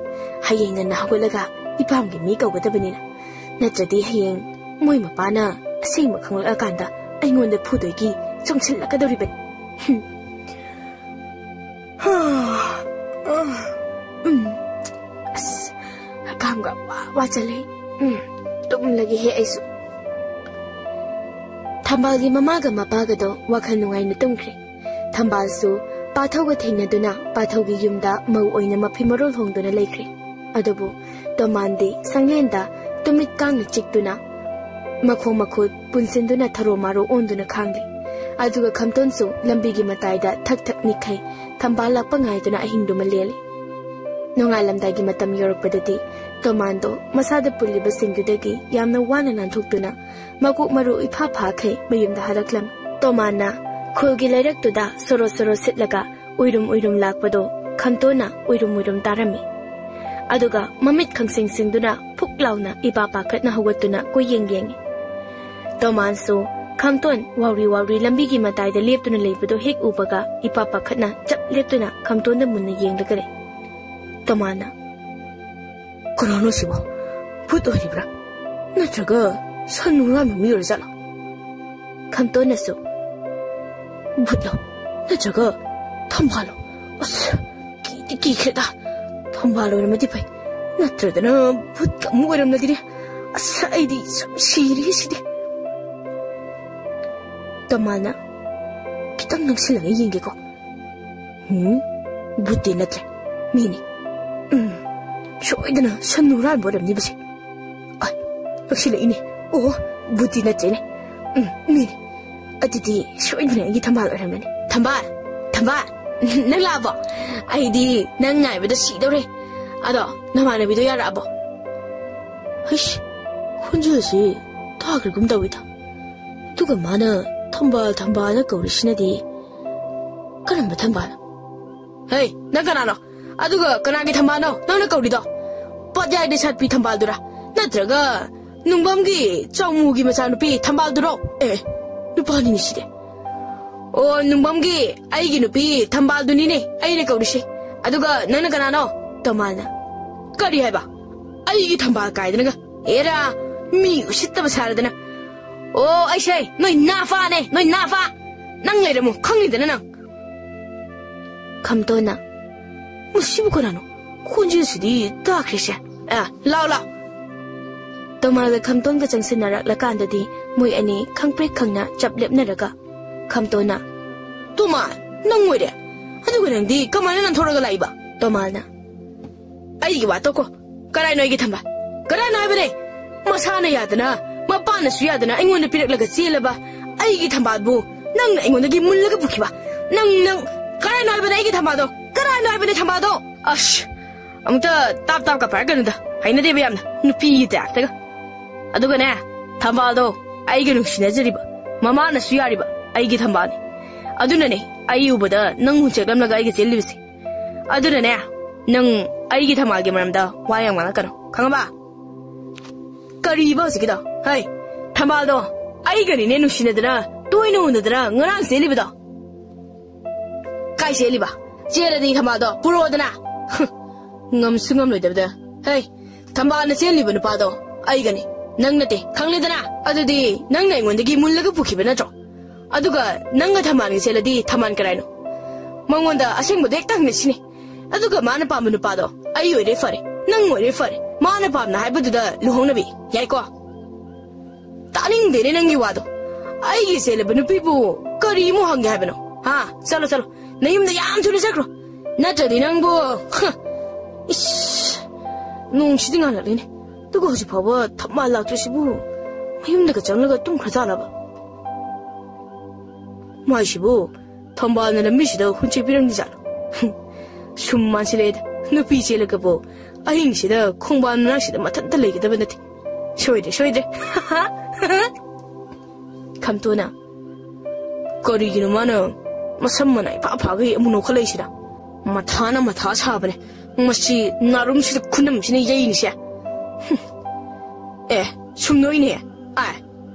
ꯍꯌꯦꯡ ꯉꯟꯅ ꯍꯧꯒꯠꯂꯒ ꯏꯄꯥꯝꯒꯤ ꯃꯤ ꯀꯧꯒꯗꯕꯅꯤꯅ꯫ ꯅꯠꯇ꯭ꯔꯗꯤ ꯍꯌꯦꯡ ꯃꯣꯏ ꯃꯄꯥꯅ ꯑꯁꯦꯡꯕ ꯈꯪꯂꯛꯑꯀꯥꯟꯗ ꯑꯩꯉꯣꯟꯗ ꯐꯨꯗꯣꯏꯒꯤ ꯆꯣꯡꯁꯤꯜꯂꯛꯀꯗꯧꯔꯤꯕꯅꯤ꯫ ꯍꯨꯝ꯫ ꯍꯥ, ꯑ, ꯎꯝ꯫ ꯑꯁ, ꯍꯀꯥꯝꯒ ꯋꯥ ꯋꯥ ꯆꯜꯂꯦ꯫ ꯎꯝ, ꯇꯨꯝꯂꯒꯦꯍꯦ ꯑꯩꯁꯨ꯫ ꯊꯝꯕꯥꯜꯒꯤ ꯃꯃꯥꯒ ꯃꯄꯥꯒꯗꯣ ꯋꯥꯈꯜ ꯅꯨꯡꯉꯥꯏꯅ ꯇꯨꯝꯈ꯭ꯔꯦ꯫ ꯊꯝꯕꯥꯜꯁꯨ ꯄꯥꯊꯧꯒ ꯊꯦꯡꯅꯗꯨꯅ ꯄꯥꯊꯧꯒꯤ ꯌꯨꯝꯗ ꯃꯧ ꯑꯣꯏꯅ ꯃꯐꯤ ꯃꯔꯣꯜ ꯍꯣꯡꯗꯨꯅ ꯂꯩꯈ꯭ꯔꯦ꯫ ꯑꯗꯨꯕꯨ ꯇꯣꯃꯥꯟꯗꯤ ꯁꯪꯂꯦꯟꯗ ꯇꯨꯃꯤꯠ ꯀꯥꯡꯅ ꯆꯤꯛꯇꯨꯅ ꯃꯈꯣꯡ ꯃꯈꯨꯠ ꯄꯨꯟꯁꯤꯟꯗꯨꯅ ꯊꯔꯣ ꯃꯥꯔꯣ ꯑꯣꯟꯗꯨꯅ ꯈꯥꯡꯂꯤ꯫ ꯑꯗꯨꯒ ꯈꯝꯇꯣꯟꯁꯨ ꯂꯝꯕꯤꯒꯤ ꯃꯇꯥꯏꯗ ꯊꯛ ꯊꯛ ꯅꯤꯛꯈꯩ ꯊꯝꯕꯥꯜ ꯂꯥꯛꯄ ꯉꯥꯏꯗꯨꯅ ꯑꯍꯤꯡꯗꯨꯃ ꯂꯦꯜꯂꯤ꯫ ꯅꯣꯡꯉꯥꯜꯂꯝꯗꯥꯏꯒꯤ ꯃꯇꯝ ꯌꯧꯔꯛꯄꯗꯗꯤ ꯇꯣꯃꯥꯟꯗꯣ ꯃꯁꯥꯗ ꯄꯨꯜꯂꯤꯕꯁꯤꯡꯗꯨꯗꯒꯤ ꯌꯥꯝꯅ ꯋꯥꯅ ꯅꯥꯟꯊꯣꯛꯇꯨꯅ ꯃꯀꯣꯛ ꯃꯔꯨ ꯏꯐꯥ ꯐꯥꯈꯩ ꯃꯌꯨꯝꯗ ꯍꯜꯂꯛꯂꯝꯃꯤ꯫ ꯇꯣꯃꯥꯟꯅ ꯈꯨꯜꯒꯤ ꯂꯩꯔꯛꯇꯨꯗ ꯁꯣꯔꯣ ꯁꯣꯔꯣ ꯁꯤꯠꯂꯒ ꯎꯏꯔꯨꯝ ꯎꯏꯔꯨꯝ ꯂꯥꯛꯄꯗꯣ ꯈꯝꯇꯣꯟꯅ ꯎꯏꯔꯨꯝ ꯎꯏꯔꯨꯝ ꯇꯥꯔꯝꯃꯤ꯫ ꯑꯗꯨꯒ ꯃꯃꯤꯠ ꯈꯪꯁꯤꯡ ꯁꯤꯡꯗꯨꯅ ꯐꯨꯛ ꯂꯥꯎꯅ ꯏꯄꯥ ꯄꯥꯈꯠꯅ ꯍꯧꯒꯠꯇꯨꯅ ꯀꯣꯏꯌꯦꯡ ꯌꯦꯡꯉꯤ꯫ ꯇꯣꯃꯥꯟꯁꯨ ꯈꯝꯇꯣꯟ ꯋꯥꯎꯔꯤ ꯋꯥꯎꯔꯤ ꯂꯝꯕꯤꯒꯤ ꯃꯇꯥꯏꯗ ꯂꯦꯞꯇꯨꯅ ꯂꯩꯕꯗꯣ ꯍꯦꯛ ꯎꯕꯒ ꯏꯄꯥ ꯄꯥꯈꯠꯅ ꯆꯞ ꯂꯦꯞꯇꯨꯅ ꯈꯝꯇꯣꯟꯗ ꯃꯨꯟꯅ ꯌꯦꯡꯂꯒ ꯂꯩ꯫ ꯇꯣꯃꯥꯟꯅ, "ꯀꯅꯥꯅꯣ ꯁꯤꯕꯣ? ꯚꯨꯠ ꯑꯣꯏꯔꯤꯕ꯭ꯔꯥ? ꯅꯠꯇ꯭ꯔꯒ ꯁꯟ ꯍꯨꯔꯥꯟꯕ ꯃꯤ ꯑꯣꯏꯔꯖꯥꯠꯂꯣ?" ꯈꯝꯇꯣꯟꯅꯁꯨ, "ꯚꯨꯠꯂꯣ? ꯅꯠꯇ꯭ꯔꯒ ꯊꯝꯕꯥꯜꯂꯣ? ꯑꯁ, ꯀꯤꯗꯤ ꯀꯤꯈ꯭ꯔꯦꯗ꯫ ꯊꯝꯕꯥꯜ ꯑꯣꯏꯔꯝꯃꯗꯤ ꯐꯩ, ꯅꯠꯇ꯭ꯔꯗꯅ ꯚꯨꯠꯀ ꯑꯃꯨꯛ ꯑꯣꯏꯔꯝꯂꯗꯤꯅꯦ꯫ ꯑꯁ, ꯑꯩꯗꯤ ꯁꯨꯝ ꯁꯤꯔꯦ ꯁꯤꯗꯤ꯫" ꯇꯣꯃꯥꯟꯅ, "ꯈꯤꯇꯪ ꯅꯛꯁꯤꯜꯂꯒ ꯌꯦꯡꯒꯦꯀꯣ꯫ ꯎꯝ, ꯚꯨꯠꯇꯤ ꯅꯠꯇ꯭ꯔꯦ, ꯃꯤꯅꯤ꯫ ꯎꯝ, ꯁꯣꯏꯗꯅ ꯁꯟ ꯍꯨꯔꯥꯟꯕ ꯑꯣꯏꯔꯝꯅꯤꯕꯁꯦ꯫ ꯑꯥꯏ, ꯅꯛꯁꯤꯜꯂꯛꯏꯅꯦ꯫ ꯑꯣ, ꯚꯨꯠꯇꯤ ꯅꯠꯇ꯭ꯔꯦꯅꯦ꯫ ꯎꯝ, ꯃꯤꯅꯤ꯫ ꯑꯗꯨꯗꯤ ꯁꯣꯏꯗꯅ ꯑꯩꯒꯤ ꯊꯝꯕꯥꯜ ꯑꯣꯏꯔꯝꯃꯅꯤ꯫ ꯊꯝꯕꯥꯜ! ꯊꯝꯕꯥꯜ! ꯅꯪ ꯂꯥꯛꯑꯕꯣ? ꯑꯩꯗꯤ ꯅꯪ ꯉꯥꯏꯕꯗ ꯁꯤꯗꯧꯔꯦ꯫ ꯑꯗꯣ, ꯅꯃꯥꯟꯅꯕꯤꯗꯣ ꯌꯥꯔꯛꯑꯕꯣ?" ꯍꯩꯁ, ꯈꯣꯟꯖꯦꯜꯁꯤ ꯇꯥꯈ꯭ꯔꯒꯨꯝ ꯇꯧꯏꯗ꯫ ꯑꯗꯨꯒ ꯃꯥꯅ ꯊꯝꯕꯥꯜ, ꯊꯝꯕꯥꯜꯅ ꯀꯧꯔꯤꯁꯤꯅꯗꯤ ꯀꯔꯝꯕ ꯊꯝꯕꯥꯜ? ꯍꯩ, ꯅꯪ ꯀꯅꯥꯅꯣ? ꯑꯗꯨꯒ ꯀꯅꯥꯒꯤ ꯊꯝꯕꯥꯜꯅꯣ ꯅꯪꯅ ꯀꯧꯔꯤꯗꯣ? ꯄꯣꯠꯌꯥꯏꯗ ꯁꯥꯠꯄꯤ ꯊꯝꯕꯥꯜꯗꯨꯔꯥ? ꯅꯠꯇ꯭ꯔꯒ ꯅꯨꯡꯕꯝꯒꯤ ꯆꯥꯎꯃꯨꯒꯤ ꯃꯆꯥꯅꯨꯄꯤ ꯊꯝꯕꯥꯜꯗꯨꯔꯣ? ꯑꯦ, ꯅꯨꯄꯥꯅꯤꯅꯦ ꯁꯤꯗꯤ꯫ ꯑꯣ, ꯅꯨꯡꯕꯝꯒꯤ ꯑꯩꯒꯤ ꯅꯨꯄꯤ ꯊꯝꯕꯥꯜꯗꯨꯅꯤꯅꯦ ꯑꯩꯅ ꯀꯧꯔꯤꯁꯦ꯫ ꯑꯗꯨꯒ ꯅꯪꯅ ꯀꯅꯥꯅꯣ? ꯇꯣꯃꯥꯜꯅ꯫ ꯀꯔꯤ ꯍꯥꯏꯕ? ꯑꯩꯒꯤ ꯊꯝꯕꯥꯜ ꯀꯥꯏꯗꯅꯒ? ꯑꯦꯔꯥ, ꯃꯤ ꯎꯁꯤꯠꯇꯕ ꯁꯥꯔꯗꯅ꯫ ꯑꯣ, ꯑꯩꯁꯦ ꯅꯣꯏ ꯅꯥꯐꯥꯅꯦ, ꯅꯣꯏ ꯅꯥꯐꯥ꯫ ꯅꯪ ꯂꯩꯔꯝꯃꯣ, ꯈꯪꯉꯤꯗꯅ ꯅꯪ꯫ ꯈꯝꯇꯣꯟꯅ, "ꯃꯁꯤꯕꯨ ꯀꯅꯥꯅꯣ? ꯈꯣꯟꯖꯦꯜꯁꯤꯗꯤ ꯇꯥꯈ꯭ꯔꯦꯁꯦ꯫ ꯑ, ꯂꯥꯎ, ꯂꯥꯎ꯫" ꯇꯣꯃꯥꯜꯒ ꯈꯝꯇꯣꯟꯒ ꯆꯪꯁꯤꯟꯅꯔꯛꯂꯀꯥꯟꯗꯗꯤ ꯃꯣꯏ ꯑꯅꯤ ꯈꯪꯄ꯭ꯔꯦꯛ ꯈꯪꯅ ꯆꯞ ꯂꯦꯞꯅꯔꯒ ꯈꯝꯇꯣꯟꯅ, "ꯇꯣꯃꯥꯜ, ꯅꯪ ꯑꯣꯏꯔꯦ? ꯑꯗꯨꯒ ꯅꯪꯗꯤ ꯀꯃꯥꯏꯅ ꯅꯥꯟꯊꯣꯔꯒ ꯂꯥꯛꯏꯕ?" ꯇꯣꯃꯥꯜꯅ, "ꯑꯩꯒꯤ ꯋꯥ ꯇꯣꯛꯈꯣ꯫ ꯀꯔꯥꯏꯅꯣ ꯑꯩꯒꯤ ꯊꯝꯕꯥꯜ? ꯀꯔꯥꯏꯅꯣ ꯍꯥꯏꯕꯅꯦ? ꯃꯁꯥꯅ ꯌꯥꯗꯅ, ꯃꯄꯥꯅꯁꯨ ꯌꯥꯗꯅ ꯑꯩꯉꯣꯟꯗ ꯄꯤꯔꯛꯂꯒ ꯆꯦꯜꯂꯕ ꯑꯩꯒꯤ ꯊꯝꯕꯥꯜꯕꯨ ꯅꯪꯅ ꯑꯩꯉꯣꯟꯗꯒꯤ ꯃꯨꯜꯂꯒ ꯄꯨꯈꯤꯕ? ꯅꯪ, ꯅꯪ, ꯀꯔꯥꯏꯅꯣ ꯍꯥꯏꯕꯅꯦ ꯑꯩꯒꯤ ꯊꯝꯕꯥꯜꯗꯣ? ꯀꯔꯥꯏꯅꯣ ꯍꯥꯏꯕꯅꯦ ꯊꯝꯕꯥꯜꯗꯣ?" ꯑꯁ, ꯑꯃꯨꯛꯇ ꯇꯥꯞ ꯇꯥꯞ ꯀꯥꯞꯄ ꯍꯥꯏꯔꯛꯀꯅꯨꯗ꯫ ꯍꯩꯅꯗꯦꯕ ꯌꯥꯝꯅ, ꯅꯨꯄꯤꯒꯤ ꯇꯥꯏꯞꯇꯒ꯫ ꯑꯗꯨꯒꯅꯦ, ꯊꯝꯕꯥꯜꯗꯣ ꯑꯩꯒ ꯅꯨꯡꯁꯤꯅꯖꯔꯤꯕ, ꯃꯃꯥꯅꯁꯨ ꯌꯥꯔꯤꯕ ꯑꯩꯒꯤ ꯊꯝꯕꯥꯜꯅꯤ꯫ ꯑꯗꯨꯅꯅꯦ ꯑꯩ ꯎꯕꯗ ꯅꯪ ꯍꯨꯟꯆꯦꯛꯂꯝꯂꯒ ꯑꯩꯒ ꯆꯦꯜꯂꯤꯕꯁꯦ꯫ ꯑꯗꯨꯅꯅꯦ, ꯅꯪ ꯑꯩꯒꯤ ꯊꯝꯕꯥꯜꯒꯤ ꯃꯔꯝꯗ ꯋꯥ ꯌꯥꯝ ꯉꯥꯡꯂꯛꯀꯅꯨ, ꯈꯪꯉꯕ? ꯀꯔꯤꯕ ꯍꯧꯖꯤꯛꯀꯤꯗꯣ? ꯍꯩ, ꯊꯝꯕꯥꯜꯗꯣ ꯑꯩꯒꯅꯤꯅꯦ ꯅꯨꯡꯁꯤꯅꯗꯅ, ꯇꯣꯏꯅ ꯎꯅꯗꯅ ꯉꯔꯥꯡ ꯆꯦꯜꯂꯤꯕꯗꯣ꯫ ꯀꯥꯏ ꯆꯦꯜꯂꯤꯕ? ꯆꯦꯜꯂꯗꯤ ꯊꯝꯕꯥꯜꯗꯣ ꯄꯨꯔꯛꯑꯣꯗꯅ꯫ ꯉꯝꯁꯨ ꯉꯝꯂꯣꯏꯗꯕꯗ꯫ ꯍꯩ, ꯊꯝꯕꯥꯜꯅ ꯆꯦꯜꯂꯤꯕ ꯅꯨꯄꯥꯗꯣ ꯑꯩꯒꯅꯤ, ꯅꯪ ꯅꯠꯇꯦ, ꯈꯪꯂꯦꯗꯅ? ꯑꯗꯨꯗꯤ ꯅꯪꯅ ꯑꯩꯉꯣꯟꯗꯒꯤ ꯃꯨꯜꯂꯒ ꯄꯨꯈꯤꯕ ꯅꯠꯇ꯭ꯔꯣ? ꯑꯗꯨꯒ ꯅꯪꯒ ꯊꯝꯕꯥꯜꯒ ꯆꯦꯜꯂꯗꯤ ꯊꯝꯕꯥꯜ ꯀꯔꯥꯏꯅꯣ? ꯃꯉꯣꯟꯗ ꯑꯁꯦꯡꯕꯗꯣ ꯍꯦꯛꯇ ꯍꯪꯅꯁꯤꯅꯦ꯫ ꯑꯗꯨꯒ ꯃꯥꯅ ꯄꯥꯝꯕ ꯅꯨꯄꯥꯗꯣ ꯑꯩ ꯑꯣꯏꯔꯦ ꯐꯔꯦ, ꯅꯪ ꯑꯣꯏꯔꯦ ꯐꯔꯦ, ꯃꯥꯅ ꯄꯥꯝꯅ ꯍꯥꯏꯕꯗꯨꯗ ꯂꯨꯍꯣꯡꯅꯕꯤ, ꯌꯥꯏꯀꯣ? ꯇꯥꯅꯤꯡꯗꯦꯅꯦ ꯅꯪꯒꯤ ꯋꯥꯗꯣ꯫ ꯑꯩꯒꯤ ꯆꯦꯜꯂꯕ ꯅꯨꯄꯤꯕꯨ ꯀꯔꯤꯃꯨꯛ ꯍꯪꯒꯦ ꯍꯥꯏꯕꯅꯣ? ꯍꯥ? ꯆꯠꯂꯣ, ꯆꯠꯂꯣ꯫ ꯅꯌꯨꯝꯗ ꯌꯥꯝ ꯊꯨꯅ ꯆꯠꯈ꯭ꯔꯣ꯫ ꯅꯠꯇ꯭ꯔꯗꯤ ꯅꯪꯕꯨ, ꯍ, ꯏꯁ, ꯅꯣꯡꯁꯤꯗꯤ ꯉꯥꯜꯂꯛꯂꯦꯅꯦ꯫ ꯑꯗꯨꯒ ꯍꯧꯖꯤꯛ ꯐꯥꯎꯕ ꯊꯝꯕꯥꯜ ꯂꯥꯛꯇ꯭ꯔꯤꯁꯤꯕꯨ ꯃꯌꯨꯝꯗꯒ ꯆꯪꯂꯒ ꯇꯨꯝꯈ꯭ꯔꯖꯥꯠꯂꯕ? ꯃꯥꯏꯁꯤꯕꯨ ꯊꯝꯕꯥꯜꯅ ꯂꯝꯕꯤꯁꯤꯗ ꯍꯨꯟꯆꯦꯛꯄꯤꯔꯝꯗꯤ ꯖꯥꯠꯂꯣ? ꯁꯨꯝ ꯃꯥꯟꯁꯤꯜꯂꯛꯑꯦꯗ꯫ ꯅꯨꯄꯤ ꯆꯦꯜꯂꯒꯕꯨ ꯑꯍꯤꯡꯁꯤꯗ ꯈꯣꯡꯕꯥꯟ ꯃꯅꯥꯛꯁꯤꯗ ꯃꯊꯟꯇ ꯂꯩꯒꯗꯕ ꯅꯠꯇꯦ꯫ ꯁꯣꯏꯗ꯭ꯔꯦ, ꯁꯣꯏꯗ꯭ꯔꯦ꯫ ꯈꯝꯇꯣꯅ, "ꯀꯔꯤꯒꯤꯅꯣ ꯃꯥꯅ ꯃꯁꯝ ꯃꯅꯥ ꯏꯐꯥ ꯐꯥꯒꯩ ꯑꯃꯨꯛ ꯅꯣꯛꯈꯠꯂꯛꯏꯁꯤꯅ? ꯃꯊꯥꯅ ꯃꯊꯥ ꯁꯥꯕꯅꯦ꯫ ꯃꯁꯤ ꯅꯥꯔꯨꯝꯁꯤꯗ ꯈꯨꯅꯝꯁꯤꯅ ꯌꯩꯅꯤꯁꯦ꯫ ꯍꯨꯝ꯫ ꯑꯦ, ꯁꯨꯝ ꯅꯣꯛꯏꯅꯦ꯫ ꯑꯥꯏ,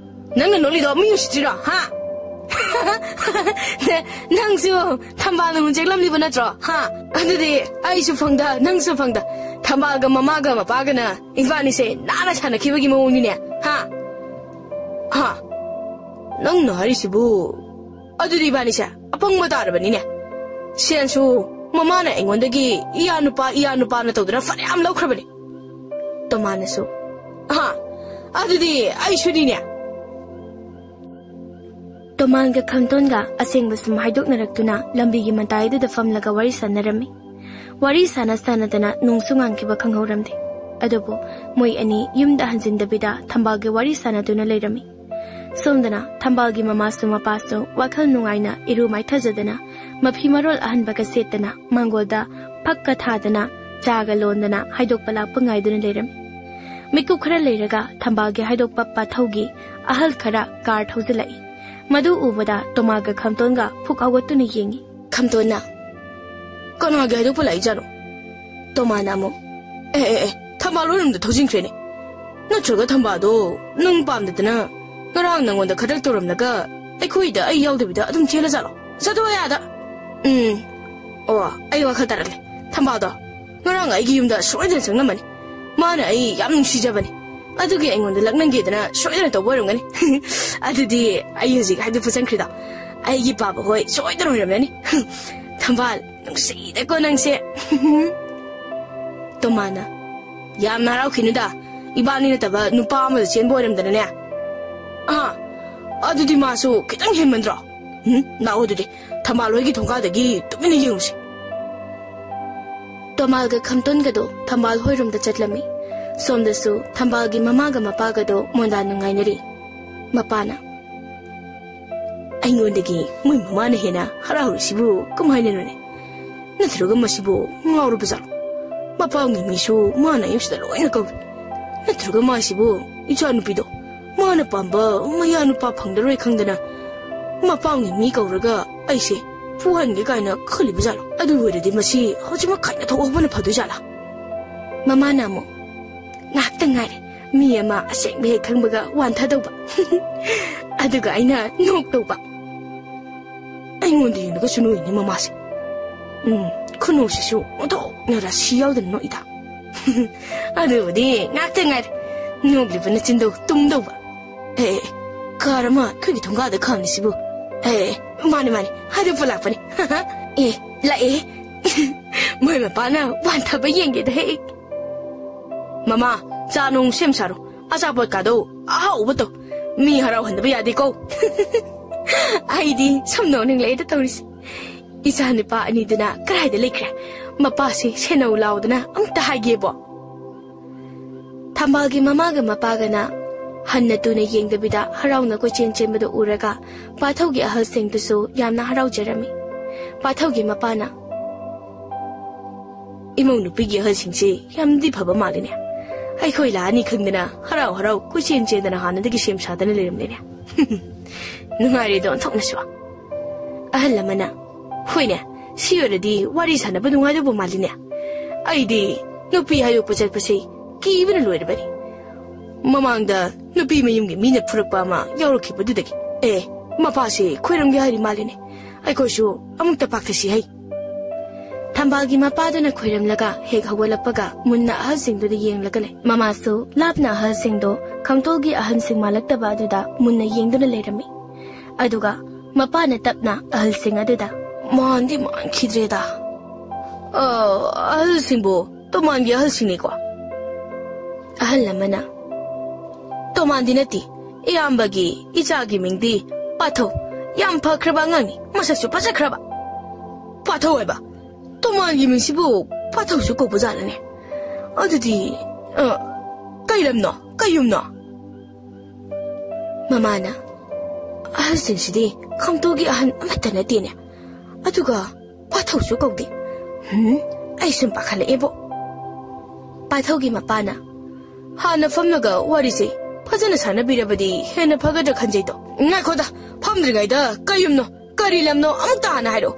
ꯅꯪꯅ ꯅꯣꯛꯂꯤꯗꯣ ꯃꯤ ꯎꯁꯤꯠꯇ꯭ꯔꯤꯔꯣ, ꯍꯥ? ꯅ-, ꯅꯪꯁꯨ ꯊꯝꯕꯥꯜꯅ ꯍꯨꯟꯖꯦꯛꯂꯝꯂꯤꯕ ꯅꯠꯇ꯭ꯔꯣ, ꯍꯥ? ꯑꯗꯨꯗꯤ ꯑꯩꯁꯨ ꯐꯪꯗ, ꯅꯪꯁꯨ ꯐꯪꯗ꯫ ꯊꯝꯕꯥꯜꯒ ꯃꯃꯥꯒ ꯃꯄꯥꯒꯅ ꯏꯕꯥꯅꯤꯁꯦ ꯅꯥꯟꯅ ꯁꯥꯟꯅꯈꯤꯕꯒꯤ ꯃꯑꯣꯡꯅꯤꯅꯦ, ꯍꯥ? ꯍꯥ? ꯅꯪꯅ ꯍꯥꯏꯔꯤꯁꯤꯕꯨ? ꯑꯗꯨꯗꯤ ꯏꯕꯥꯅꯤꯁꯦ ꯑꯄꯪꯕ ꯇꯥꯔꯕꯅꯤꯅꯦ꯫ ꯁꯦꯟꯁꯨ ꯃꯃꯥꯅ ꯑꯩꯉꯣꯟꯗꯒꯤ ꯏꯌꯥ ꯅꯨꯄꯥ, ꯏꯌꯥ ꯅꯨꯄꯥꯅ ꯇꯧꯗꯅ ꯐꯅꯌꯥꯝ ꯂꯧꯈ꯭ꯔꯕꯅꯤ꯫ ꯇꯣꯃꯥꯅꯁꯨ, "ꯍꯥ, ꯑꯗꯨꯗꯤ ꯑꯩꯁꯨꯅꯤꯅꯦ?" ꯇꯣꯃꯥꯟꯒ ꯈꯝꯇꯣꯟꯒ ꯑꯁꯦꯡꯕ ꯁꯨꯝ ꯍꯥꯏꯗꯣꯛꯅꯔꯛꯇꯨꯅ ꯂꯝꯕꯤꯒꯤ ꯃꯇꯥꯏꯗꯨꯗ ꯐꯝꯂꯒ ꯋꯥꯔꯤ ꯁꯥꯟꯅꯔꯝꯃꯤ꯫ ꯋꯥꯔꯤ ꯁꯥꯟꯅ ꯁꯥꯟꯅꯗꯅ ꯅꯣꯡꯁꯨ ꯉꯥꯟꯈꯤꯕ ꯈꯪꯍꯧꯔꯝꯗꯦ꯫ ꯑꯗꯨꯕꯨ ꯃꯣꯏ ꯑꯅꯤ ꯌꯨꯝꯗ ꯍꯟꯖꯤꯟꯗꯕꯤꯗ ꯊꯝꯕꯥꯜꯒꯤ ꯋꯥꯔꯤ ꯁꯥꯟꯅꯗꯨꯅ ꯂꯩꯔꯝꯃꯤ꯫ ꯁꯣꯝꯗꯅ ꯊꯝꯕꯥꯜꯒꯤ ꯃꯃꯥꯁꯨ ꯃꯄꯥꯁꯨ ꯋꯥꯈꯜ ꯅꯨꯡꯉꯥꯏꯅ ꯏꯔꯨ ꯃꯥꯏꯊꯖꯗꯅ, ꯃꯐꯤ ꯃꯔꯣꯜ ꯑꯍꯟꯕꯒ ꯁꯦꯠꯇꯅ, ꯃꯥꯡꯒꯣꯜꯗ ꯐꯛꯀ ꯊꯥꯗꯅ, ꯆꯥꯒ ꯂꯣꯟꯗꯅ ꯍꯥꯏꯗꯣꯛꯄ ꯂꯥꯛꯄ ꯉꯥꯏꯗꯨꯅ ꯂꯩꯔꯝꯃꯤ꯫ ꯃꯤꯀꯨꯞ ꯈꯔ ꯂꯩꯔꯒ ꯊꯝꯕꯥꯜꯒꯤ ꯍꯥꯏꯗꯣꯛꯄ ꯄꯥꯊꯧꯒꯤ ꯑꯍꯜ ꯈꯔ ꯀꯥꯔ ꯊꯧꯖꯤꯜꯂꯛꯏ꯫ ꯃꯗꯨ ꯎꯕꯗ ꯇꯣꯃꯥꯒ ꯈꯝꯇꯣꯟꯒ ꯐꯨꯛ ꯍꯧꯒꯠꯇꯨꯅ ꯌꯦꯡꯉꯤ꯫ ꯈꯝꯇꯣꯟꯅ, "ꯀꯅꯥꯒꯤ ꯍꯥꯏꯗꯣꯛꯄ ꯂꯥꯛꯏꯖꯥꯠꯅꯣ?" ꯇꯣꯃꯥꯅ ꯑꯃꯨꯛ, "ꯑꯦ, ꯑꯦ, ꯑꯦ, ꯊꯝꯕꯥꯜ ꯍꯣꯏꯔꯣꯝꯗ ꯊꯧꯖꯤꯟꯈ꯭ꯔꯦꯅꯦ꯫ ꯅꯠꯇ꯭ꯔꯒ ꯊꯝꯕꯥꯜꯗꯣ ꯅꯪ ꯄꯥꯝꯗꯗꯅ ꯉꯔꯥꯡ ꯅꯪꯉꯣꯟꯗ ꯈꯗ꯭ꯔꯛ ꯇꯧꯔꯝꯂꯒ ꯑꯩꯈꯣꯏꯗ ꯑꯩ ꯌꯥꯎꯗꯕꯤꯗ ꯑꯗꯨꯝ ꯆꯦꯜꯂ ꯖꯥꯠꯂꯣ? ꯆꯠꯊꯣꯛꯑꯣ ꯑꯥꯗ!" "ꯎꯝ, ꯑꯣ, ꯑꯩ ꯋꯥꯈꯜ ꯇꯥꯔꯛꯂꯦ꯫ ꯊꯝꯕꯥꯜꯗꯣ ꯉꯔꯥꯡ ꯑꯩꯒꯤ ꯌꯨꯝꯗ ꯁꯣꯏꯗꯅ ꯆꯪꯂꯝꯃꯅꯤ꯫ ꯃꯥꯅ ꯑꯩ ꯌꯥꯝ ꯅꯨꯡꯁꯤꯖꯕꯅꯤ꯫ ꯑꯗꯨꯒꯤ ꯑꯩꯉꯣꯟꯗ ꯂꯛꯅꯒꯦꯗꯅ ꯁꯣꯏꯗꯅ ꯇꯧꯕ ꯑꯣꯏꯔꯝꯒꯅꯤ꯫ ꯑꯗꯨꯗꯤ ꯑꯩ ꯍꯧꯖꯤꯛ ꯍꯥꯏꯗꯣꯛꯄ ꯆꯪꯈ꯭ꯔꯤꯗꯣ ꯑꯩꯒꯤ ꯄꯥꯕ ꯍꯣꯏ ꯁꯣꯏꯗꯅ ꯑꯣꯏꯔꯝꯂꯅꯤ꯫ ꯊꯝꯕꯥꯜ, ꯅꯨꯡꯁꯤꯗꯀꯣ ꯅꯪꯁꯦ꯫" ꯇꯣꯃꯥꯅ, "ꯌꯥꯝꯅ ꯍꯔꯥꯎꯈꯤꯅꯨꯗ, ꯏꯕꯥꯅꯤ ꯅꯠꯇꯕ ꯅꯨꯄꯥ ꯑꯃꯗ ꯆꯦꯟꯕ ꯑꯣꯏꯔꯝꯗꯅꯅꯦ꯫ ꯑꯥ, ꯑꯗꯨꯗꯤ ꯃꯥꯁꯨ ꯈꯤꯇꯪ ꯍꯦꯟꯃꯟꯗ꯭ꯔꯣ? ꯎꯝ, ꯂꯥꯛꯑꯣ ꯑꯗꯨꯗꯤ, ꯊꯝꯕꯥꯜ ꯍꯣꯏꯒꯤ ꯊꯣꯡꯒꯥꯗꯒꯤ ꯇꯨꯃꯤꯟꯅ ꯌꯦꯡꯉꯨꯁꯤ꯫" ꯇꯣꯃꯥꯜꯒ ꯈꯝꯇꯣꯟꯒꯗꯣ ꯊꯝꯕꯥꯜ ꯍꯣꯏꯔꯣꯝꯗ ꯆꯠꯂꯝꯃꯤ꯫ ꯁꯣꯝꯗꯁꯨ ꯊꯝꯕꯥꯜꯒꯤ ꯃꯃꯥꯒ ꯃꯄꯥꯒꯗꯣ ꯃꯣꯟꯗꯥ ꯅꯨꯡꯉꯥꯏꯅꯔꯤ꯫ ꯃꯄꯥꯅ, "ꯑꯩꯉꯣꯟꯗꯒꯤ ꯃꯣꯏ ꯃꯃꯥꯅ ꯍꯦꯟꯅ ꯍꯔꯥꯎꯔꯤꯁꯤꯕꯨ ꯀꯃꯥꯏꯅꯅꯣꯅꯦ? ꯅꯠꯇ꯭ꯔꯒ ꯃꯁꯤꯕꯨ ꯉꯥꯎꯔꯕ ꯖꯥꯠꯂꯣ? ꯃꯄꯥꯝꯒꯤ ꯃꯤꯁꯨ ꯃꯥꯅ ꯑꯌꯨꯛꯁꯤꯗ ꯂꯣꯏꯅ ꯀꯧꯏ꯫ ꯅꯠꯇ꯭ꯔꯒ ꯃꯥꯁꯤꯕꯨ ꯏꯆꯥ ꯅꯨꯄꯤꯗꯣ ꯃꯥꯅ ꯄꯥꯝꯕ ꯃꯌꯥ ꯅꯨꯄꯥ ꯐꯪꯗꯔꯣꯏ ꯈꯪꯗꯅ ꯃꯄꯥꯝꯒꯤ ꯃꯤ ꯀꯧꯔꯒ ꯑꯩꯁꯦ ꯐꯨꯍꯟꯒꯦ ꯀꯥꯏꯅ ꯈꯜꯂꯤꯕ ꯖꯥꯠꯂꯣ? ꯑꯗꯨ ꯑꯣꯏꯔꯗꯤ ꯃꯁꯤ ꯍꯧꯖꯤꯛꯃꯛ ꯈꯥꯏꯅ ꯊꯣꯛꯍꯧꯕꯅ ꯐꯗꯣꯏ ꯖꯥꯠꯂꯥ?" ꯃꯃꯥꯅ ꯑꯃꯨꯛ, "ꯉꯥꯏꯍꯥꯛꯇꯪ ꯉꯥꯏꯔꯦ, ꯃꯤ ꯑꯃ ꯑꯁꯦꯡꯕ ꯍꯦꯛ ꯈꯪꯕꯒ ꯋꯥꯟꯊꯗꯧꯕ꯫ ꯑꯗꯨꯒ ꯑꯩꯅ ꯅꯣꯛꯇꯧꯕ꯫ ꯑꯩꯉꯣꯟꯗ ꯌꯦꯡꯉꯒꯁꯨ ꯅꯣꯛꯏꯅꯦ ꯃꯃꯥꯁꯦ꯫ ꯎꯝ, ꯈꯨꯅꯣꯛꯁꯤꯁꯨ ꯑꯣꯟꯊꯣꯛꯅ ꯔꯥꯁꯤ ꯌꯥꯎꯗꯅ ꯅꯣꯛꯏꯗ꯫ ꯑꯗꯨꯕꯨꯗꯤ ꯉꯥꯛꯇ ꯉꯥꯏꯔꯦ꯫ ꯅꯣꯛꯂꯤꯕ ꯅꯆꯤꯟꯗꯣ ꯇꯨꯝꯗꯧꯕ꯫ ꯑꯦ, ꯀꯥꯔ ꯑꯃ ꯑꯩꯈꯣꯏꯒꯤ ꯊꯣꯡꯒꯥꯗ ꯈꯥꯝꯃꯤꯁꯤꯕꯨ꯫ ꯑꯦ, ꯃꯥꯅꯦ, ꯃꯥꯅꯦ, ꯍꯥꯏꯗꯣꯛꯄ ꯂꯥꯛꯄꯅꯦ꯫ ꯑꯦ, ꯂꯥꯛꯑꯦ꯫ ꯃꯣꯏ ꯃꯄꯥꯅ ꯋꯥꯟꯊꯕ ꯌꯦꯡꯒꯦꯗ ꯍꯦꯛ꯫ ꯃꯃꯥ, ꯆꯥ ꯅꯨꯡ ꯁꯦꯝ ꯁꯥꯔꯣ꯫ ꯑꯆꯥꯄꯣꯠꯀꯥꯗꯣ ꯑꯍꯥꯎꯕ ꯇꯧ꯫ ꯃꯤ ꯍꯔꯥꯎꯍꯟꯗꯕ ꯌꯥꯗꯦꯀꯣ꯫ ꯑꯩꯗꯤ ꯁꯨꯝ ꯅꯣꯛꯅꯤꯡꯂꯛꯑꯦꯗ ꯇꯧꯔꯤꯁꯦ꯫ ꯏꯆꯥ ꯅꯨꯄꯥ ꯑꯅꯤꯗꯨꯅ ꯀꯗꯥꯏꯗ ꯂꯩꯈ꯭ꯔꯦ? ꯃꯄꯥꯁꯦ ꯁꯦꯟꯅꯧ ꯂꯥꯎꯗꯅ ꯑꯝꯇ ꯍꯥꯏꯒꯦꯕꯣ꯫ ꯊꯝꯕꯥꯜꯒꯤ ꯃꯃꯥꯒ ꯃꯄꯥꯒꯅ ꯍꯟꯅ ꯇꯨꯅ ꯌꯦꯡꯗꯕꯤꯗ ꯍꯔꯥꯎꯅ ꯀꯣꯏꯆꯦꯟ ꯆꯦꯟꯕꯗꯨ ꯎꯔꯒ ꯄꯥꯊꯧꯒꯤ ꯑꯍꯜꯁꯤꯡꯗꯨꯁꯨ ꯌꯥꯝꯅ ꯍꯔꯥꯎꯖꯔꯝꯃꯤ꯫ ꯄꯥꯊꯧꯒꯤ ꯃꯄꯥꯅ, "ꯏꯃꯧ ꯅꯨꯄꯤꯒꯤ ꯑꯍꯜꯁꯤꯡꯁꯤ ꯌꯥꯝꯗꯤ ꯐꯕ ꯃꯥꯜꯂꯤꯅꯦ꯫ ꯑꯩꯈꯣꯏ ꯂꯥꯛꯑꯅꯤ ꯈꯪꯗꯅ ꯍꯔꯥꯎ ꯍꯔꯥꯎ ꯀꯣꯏꯆꯦꯟ ꯆꯦꯟꯗꯅ ꯍꯥꯟꯅꯗꯒꯤ ꯁꯦꯝ ꯁꯥꯗꯅ ꯂꯩꯔꯝꯂꯦꯅꯦ꯫ ꯅꯨꯡꯉꯥꯏꯔꯦꯗꯣ ꯑꯣꯟꯊꯣꯛꯅꯁꯨ"꯫ ꯑꯍꯜ ꯑꯃꯅ, "ꯍꯣꯏꯅꯦ, ꯁꯤ ꯑꯣꯏꯔꯗꯤ ꯋꯥꯔꯤ ꯁꯥꯟꯅꯕ ꯅꯨꯡꯉꯥꯏꯗꯧꯕ ꯃꯥꯜꯂꯤꯅꯦ꯫ ꯑꯩꯗꯤ ꯅꯨꯄꯤ ꯍꯥꯏꯗꯣꯛꯄ ꯆꯠꯄꯁꯤ ꯀꯤꯕꯅ ꯂꯣꯏꯔꯕꯅꯤ꯫ ꯃꯃꯥꯡꯗ ꯅꯨꯄꯤ ꯃꯌꯨꯝꯒꯤ ꯃꯤꯅ ꯐꯨꯔꯛꯄ ꯑꯃ ꯌꯥꯎꯔꯛꯈꯤꯕꯗꯨꯗꯒꯤ꯫ ꯑꯦ, ꯃꯄꯥꯁꯦ ꯈꯣꯏꯔꯝꯒꯦ ꯍꯥꯏꯔꯤ ꯃꯥꯜꯂꯤꯅꯦ꯫ ꯑꯩꯈꯣꯏꯁꯨ ꯑꯃꯨꯛꯇ ꯄꯥꯛꯊꯁꯤ ꯍꯩ"꯫ ꯊꯝꯕꯥꯜꯒꯤ ꯃꯄꯥꯗꯨꯅ ꯈꯣꯏꯔꯝꯂꯒ ꯍꯦꯛ ꯍꯧꯒꯠꯂꯛꯄꯒ ꯃꯨꯟꯅ ꯑꯍꯜꯁꯤꯡꯗꯨꯗ ꯌꯦꯡꯂꯒ ꯂꯩ꯫ ꯃꯃꯥꯁꯨ ꯂꯥꯞꯅ ꯑꯍꯜꯁꯤꯡꯗꯣ ꯈꯝꯇꯣꯜꯒꯤ ꯑꯍꯟꯁꯤꯡ ꯃꯥꯜꯂꯛꯇꯕ ꯑꯗꯨꯗ ꯃꯨꯟꯅ ꯌꯦꯡꯗꯨꯅ ꯂꯩꯔꯝꯃꯤ꯫ ꯑꯗꯨꯒ ꯃꯄꯥꯅ ꯇꯞꯅ ꯑꯍꯜꯁꯤꯡ ꯑꯗꯨꯗ, "ꯃꯥꯟꯗꯤ ꯃꯥꯟꯈꯤꯗ꯭ꯔꯦꯗ꯫ ꯑ, ꯑꯍꯜꯁꯤꯡꯕꯨ ꯇꯣꯃꯥꯟꯒꯤ ꯑꯍꯜꯁꯤꯡꯅꯤꯀꯣ?" ꯑꯍꯜ ꯑꯃꯅ, "ꯇꯣꯃꯥꯟꯗꯤ ꯅꯠꯇꯦ, ꯏꯌꯥꯝꯕꯒꯤ ꯏꯆꯥꯒꯤ ꯃꯤꯡꯗꯤ ꯄꯥꯊꯧ꯫ ꯌꯥꯝ ꯐꯈ꯭ꯔꯕ ꯑꯉꯥꯡꯅꯤ, ꯃꯁꯛꯁꯨ ꯐꯖꯈ꯭ꯔꯕ꯫ ꯄꯥꯊꯧ ꯍꯥꯏꯕ? ꯇꯣꯃꯥꯟꯒꯤ ꯃꯤꯡꯁꯤꯕꯨ ꯄꯥꯊꯧꯁꯨ ꯀꯧꯕ ꯖꯥꯠꯂꯅꯦ? ꯑꯗꯨꯗꯤ, ꯑ, ꯀꯩ ꯂꯝꯅꯣ? ꯀꯩ ꯌꯨꯝꯅꯣ?" ꯃꯃꯥꯅ, "ꯑꯍꯜꯁꯤꯡꯁꯤꯗꯤ ꯈꯝꯇꯣꯒꯤ ꯑꯍꯟ ꯑꯃꯠꯇ ꯅꯠꯇꯦꯅꯦ꯫ ꯑꯗꯨꯒ ꯄꯥꯊꯧꯁꯨ ꯀꯧꯗꯦ꯫ ꯍꯨꯝ, ꯑꯩ ꯁꯨꯝ ꯄꯥꯈꯠꯂꯛꯑꯦꯕꯣ"꯫ ꯄꯥꯊꯧꯒꯤ ꯃꯄꯥꯅ, "ꯍꯥꯟꯅ ꯐꯝꯂꯒ ꯋꯥꯔꯤꯁꯦ ꯐꯖꯅ ꯁꯥꯟꯅꯕꯤꯔꯕꯗꯤ ꯍꯦꯟꯅ ꯐꯒꯗ꯭ꯔꯥ ꯈꯟꯖꯩꯗꯣ꯫ ꯉꯥꯏꯈꯣꯗ, ꯐꯝꯗ꯭ꯔꯤꯉꯩꯗ ꯀꯩ ꯌꯨꯝꯅꯣ, ꯀꯔꯤ ꯂꯝꯅꯣ ꯑꯃꯨꯛꯇ ꯍꯥꯟꯅ ꯍꯥꯏꯔꯛꯑꯣ꯫